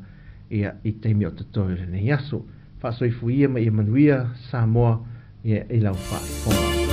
ia i taimi o totoe o lenei aso. Faasoifuia ma ia manuia Samoa ia i lau faafofoga.